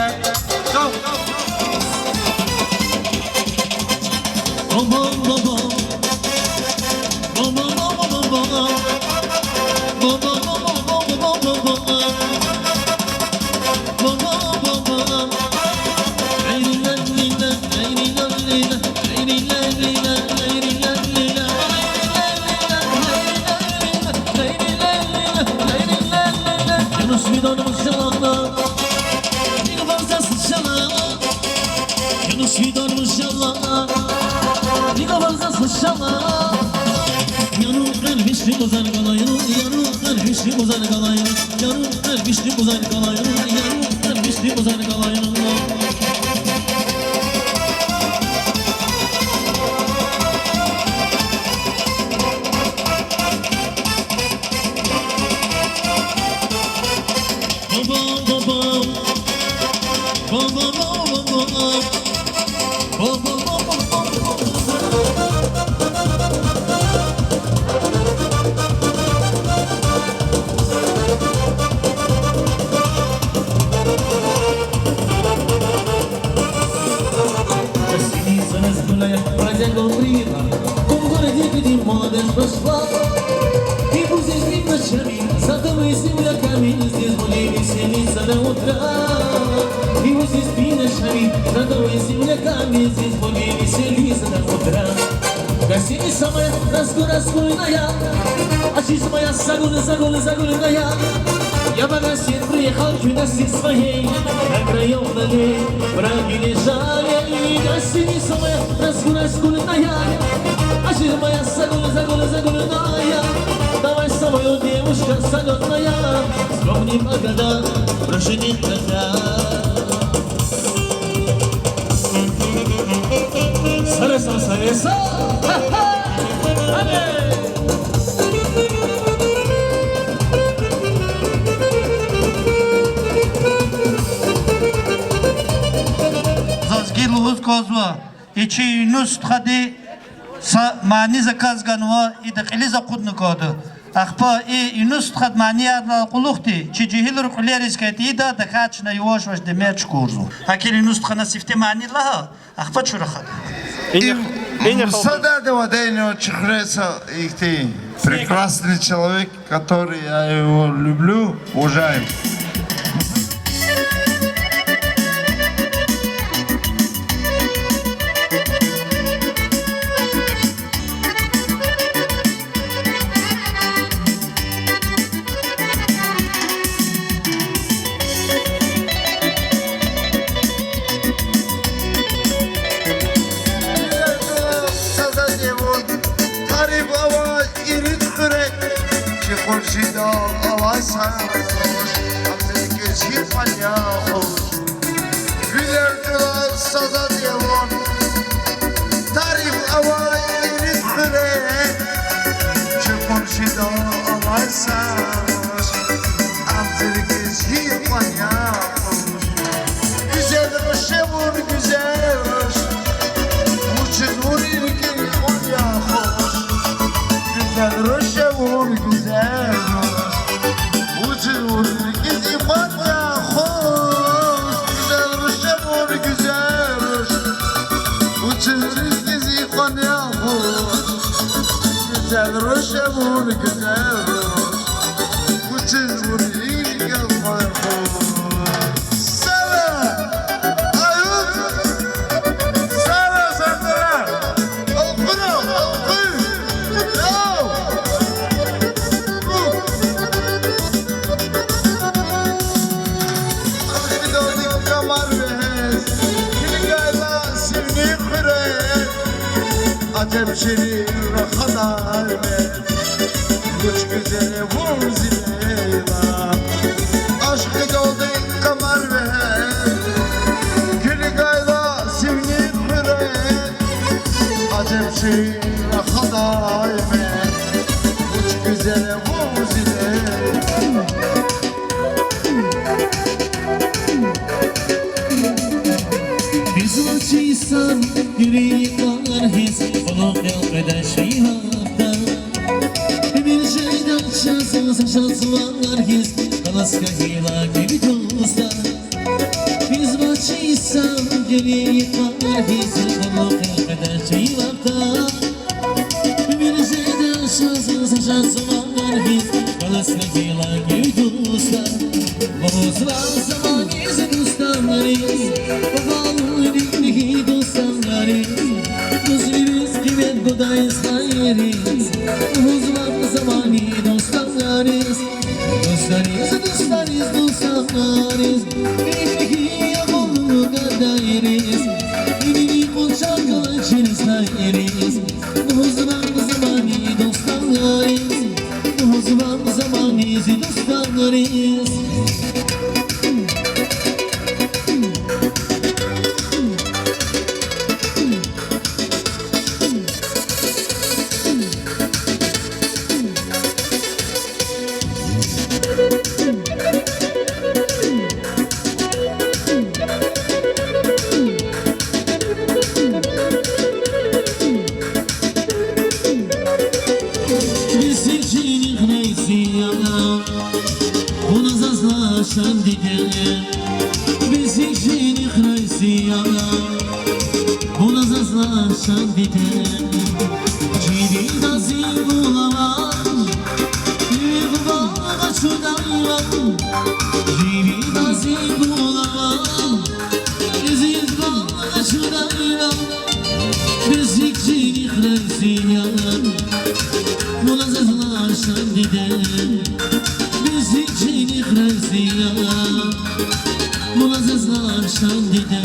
Гостиница Назгуля, бродяга Лаврина, в том городе, где молодежь прошла. И пусть здесь спим ночами, зато мы с земляками здесь будем веселиться до утра. И пусть здесь спим ночами, зато мы с земляками здесь будем веселиться до утра. Гостиница моя, Назгуль, Назгульная, а жизнь моя, Загуль, Загуль, Загульная. Я в магазин приехал к ненастье своей, на краём ногей брагу не жалей. Гостиница моя, Назгуль, Назгульная, а жизнь моя, Загуль, Загуль, Заз гила лугьуз кӀанзава, и чи Юнус стхади са мани заказ ганва, ида кьилиз акъудна кӀанда. Ахпа и Юнус стхад манияр кьулухъди чи жегьилри кьуьлериз хьайитӀа, ида тахьайтӀа чна юваш-юваш демир чукурзава. ГьакӀ Юнус стхана сифте мани лагь, ахпа чун рахада. Им, им садада авайни чи хуьре са ихьтин прекрасный человек, который я его люблю, уважаю. Саза девун, тариф авай ирид хуьре, чи къуншидал авай са хуш, амзикиз гьикьван я хуш. Вилер тулал саза девун, тариф авай ирид хуьре, чи къуншидал авай са хуш, амзикиз гьикьван я хуш. Гуьзел руш я вун, гуьзел руш, вучиз вун рикӀин кьван я хуш. Гуьзел руш я вун, гуьзел руш, вучиз вун рикӀиз и кьван я хуш. Гуьзел руш я вун, гуьзел руш, вучиз рикӀиз и кьван я хуш. Гуьзел руш я вун, гуьзел руш, вучиз вун рикӀиз и кьван я хуш. Сара! Аюб! Сара, сара! Алкъуна, алкъуй! Яу! Ахпа идалди камар вегьез, килигайла сивни хуьре, аджеб ширин рахадай мез, вуч гуьзел я вун зи Лейла. Ашкъидалди камар вегьез, килигайла сивни хуьре, аджеб ширин рахадай мез, вуч гуьзел я вун зи Лейла. Биз ваз чисан гуьруь йикъар хьиз, къуллугъ элкъведа шей гьатда. Вири жеда чаз, са шаз вар хьиз, галаз хьайила гуьруь дустар. Биз ваз чисан гуьруь йикъар хьиз, къуллугъ элкъведа шей гьатда. Вири жеда чаз, са шаз вар хьиз, галаз хьайила гуьруь дустар. Лугьузва заманиз, дустариз, валуни гьи дустариз, дуствириз къимет гудай стхайриз. Лугьузва замани дустариз, дустариз, дустариз, дустариз, гьи агъулу гадайриз, гьи къуншар галачир стхайриз. Лугьузва замани дустариз, лугьузва замани зи дустариз. Бес гьич жени храйси я, вуна заз лагьай шан диде. Бес гьич жени храйси я, вуна заз лагьай шан диде. Жибинда зи пул ава, зи ван къачудайла. Жибинда зи пул ава, зи ван къачудайла. Бес гьич жени храйси я, вуна заз лагьай шан диде. Бес гьич жени храйси я, вуна заз лагьай шан диде.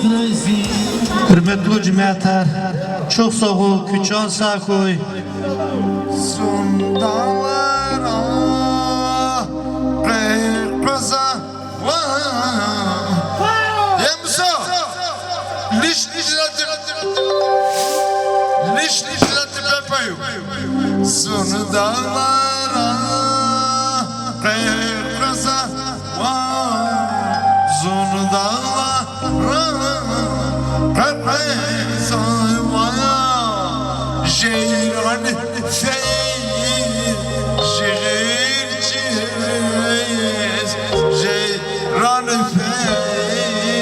Гьуьрметлу жемятар, чухсагъул, куь чан сагъ хьуй. Зун дагълара къекъвезва. Е Муса, лиш, лиш латип, лиш, лиш латип пепаю. Зун дагълара къекъвезва. Ва, зун дагълара къекъвезва, жейран фейи жигъир чириз, жейран фейи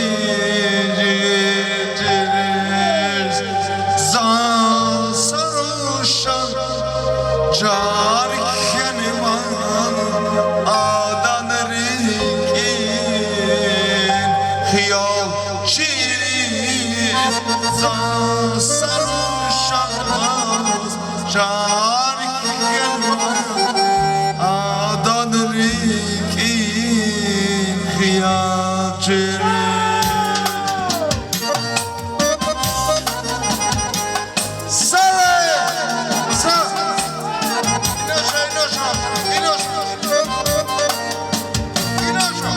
жигъир чириз. За са рушан чар кхьенва адан рикӀин хиял чириз. За са рушан чар кхьенва адан рикӀин хиял чириз. Сале! Са! Илюша, Илюша, Илюша! Илюша!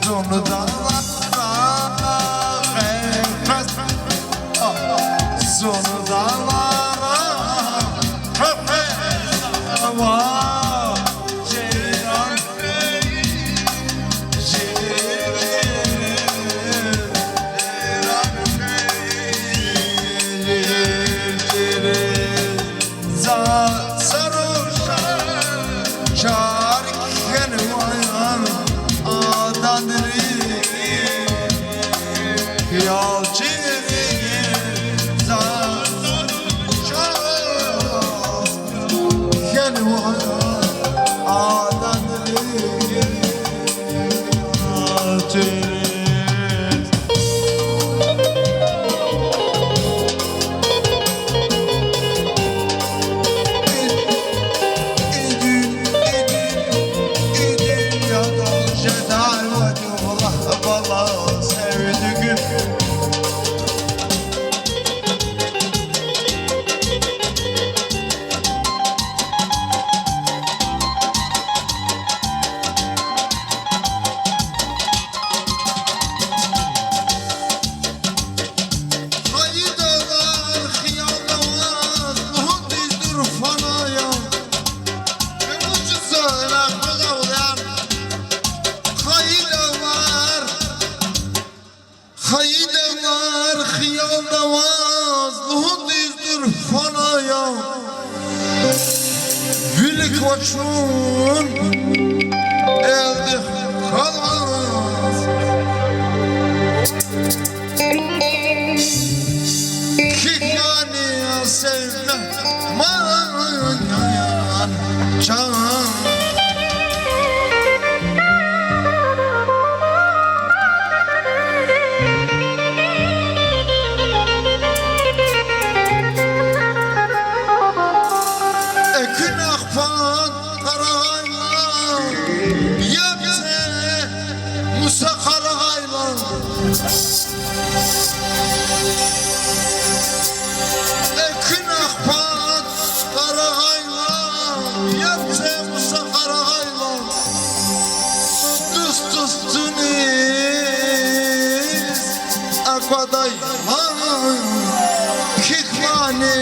Зун дагълара къекъвез, зун дагълара къекъвезва, жейран Хайи дагълар хиялда ваз лугьуз дур фана я. Хайи дагълар, хайи дагълар хиялда ваз лугьуз дур фана я. Вилик квачун элдихъ галаз. Кхьихьани севме ман чан. Экуьнахъ пад къарагъайла, яб це, Муса, къарагъайла. Экуьнахъ пад къарагъайла, яб це, Муса, къарагъайла. Дуст дустуниз аквадай ван, кхьихь мани,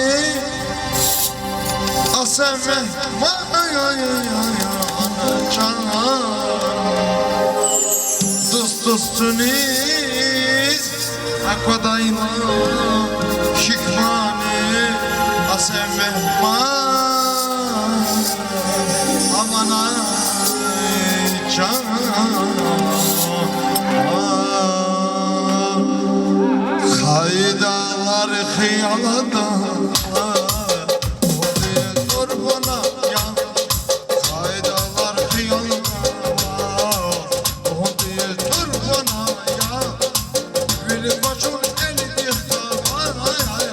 а сен мегьман чан. Дуст дустуниз аквадай ван, кхьихь мани, а сен мегьман, аманай чан. Хайи дагълар хиялда, гьуди турпана я. Хайи дагълар хиялда, гьуди турпана я. Вилик квачун элдихъ галаз.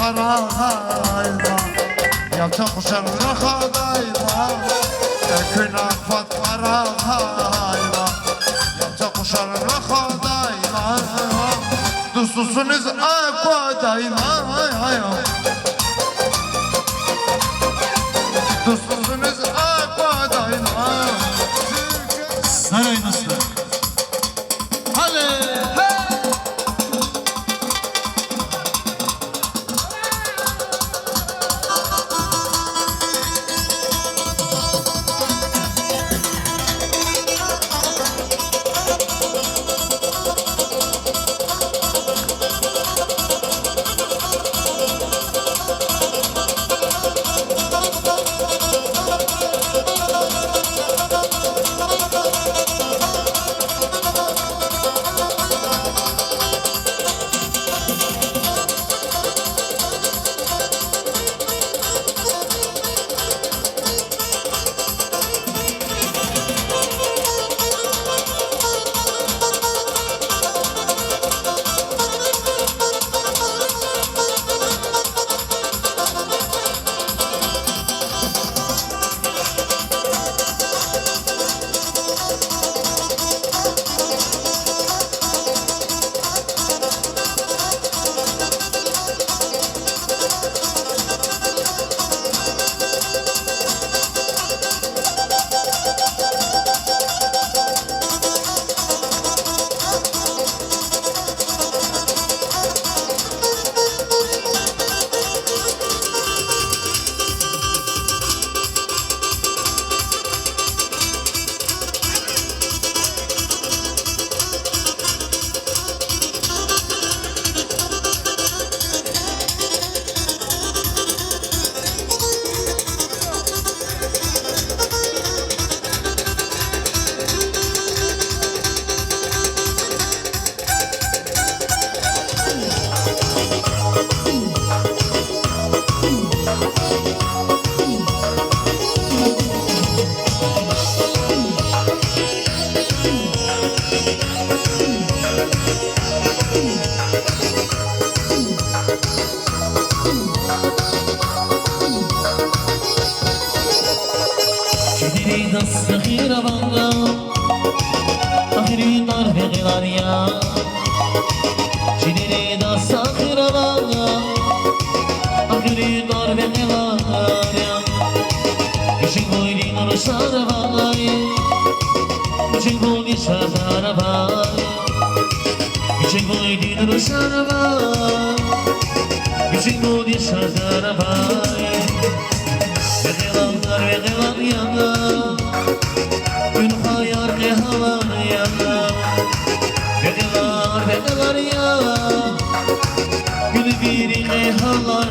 Къарагъайла, я къушар рахадайла, экуьнахъ фад къарагъайла, я къушар рахадайла, дустуниз аквадайла, дустуниз аквадайла. Сарай нустар. Гьале, гье! Чилеридаз сагъир авай, ахири тар вегъерар я. Чилеридаз сагъир авай, ахири тар вегъерар я. Вичихъбур дин рушар авай, вичихъбур дин шартӀар авай, вичихъбур дин рушар авай, вичихъбур дин шартӀар авай. Вегъерар, вегъерар я, куьн хайи рекье гьалар я. Вегъерар, вегъерар я, куьн вири рекье гьалар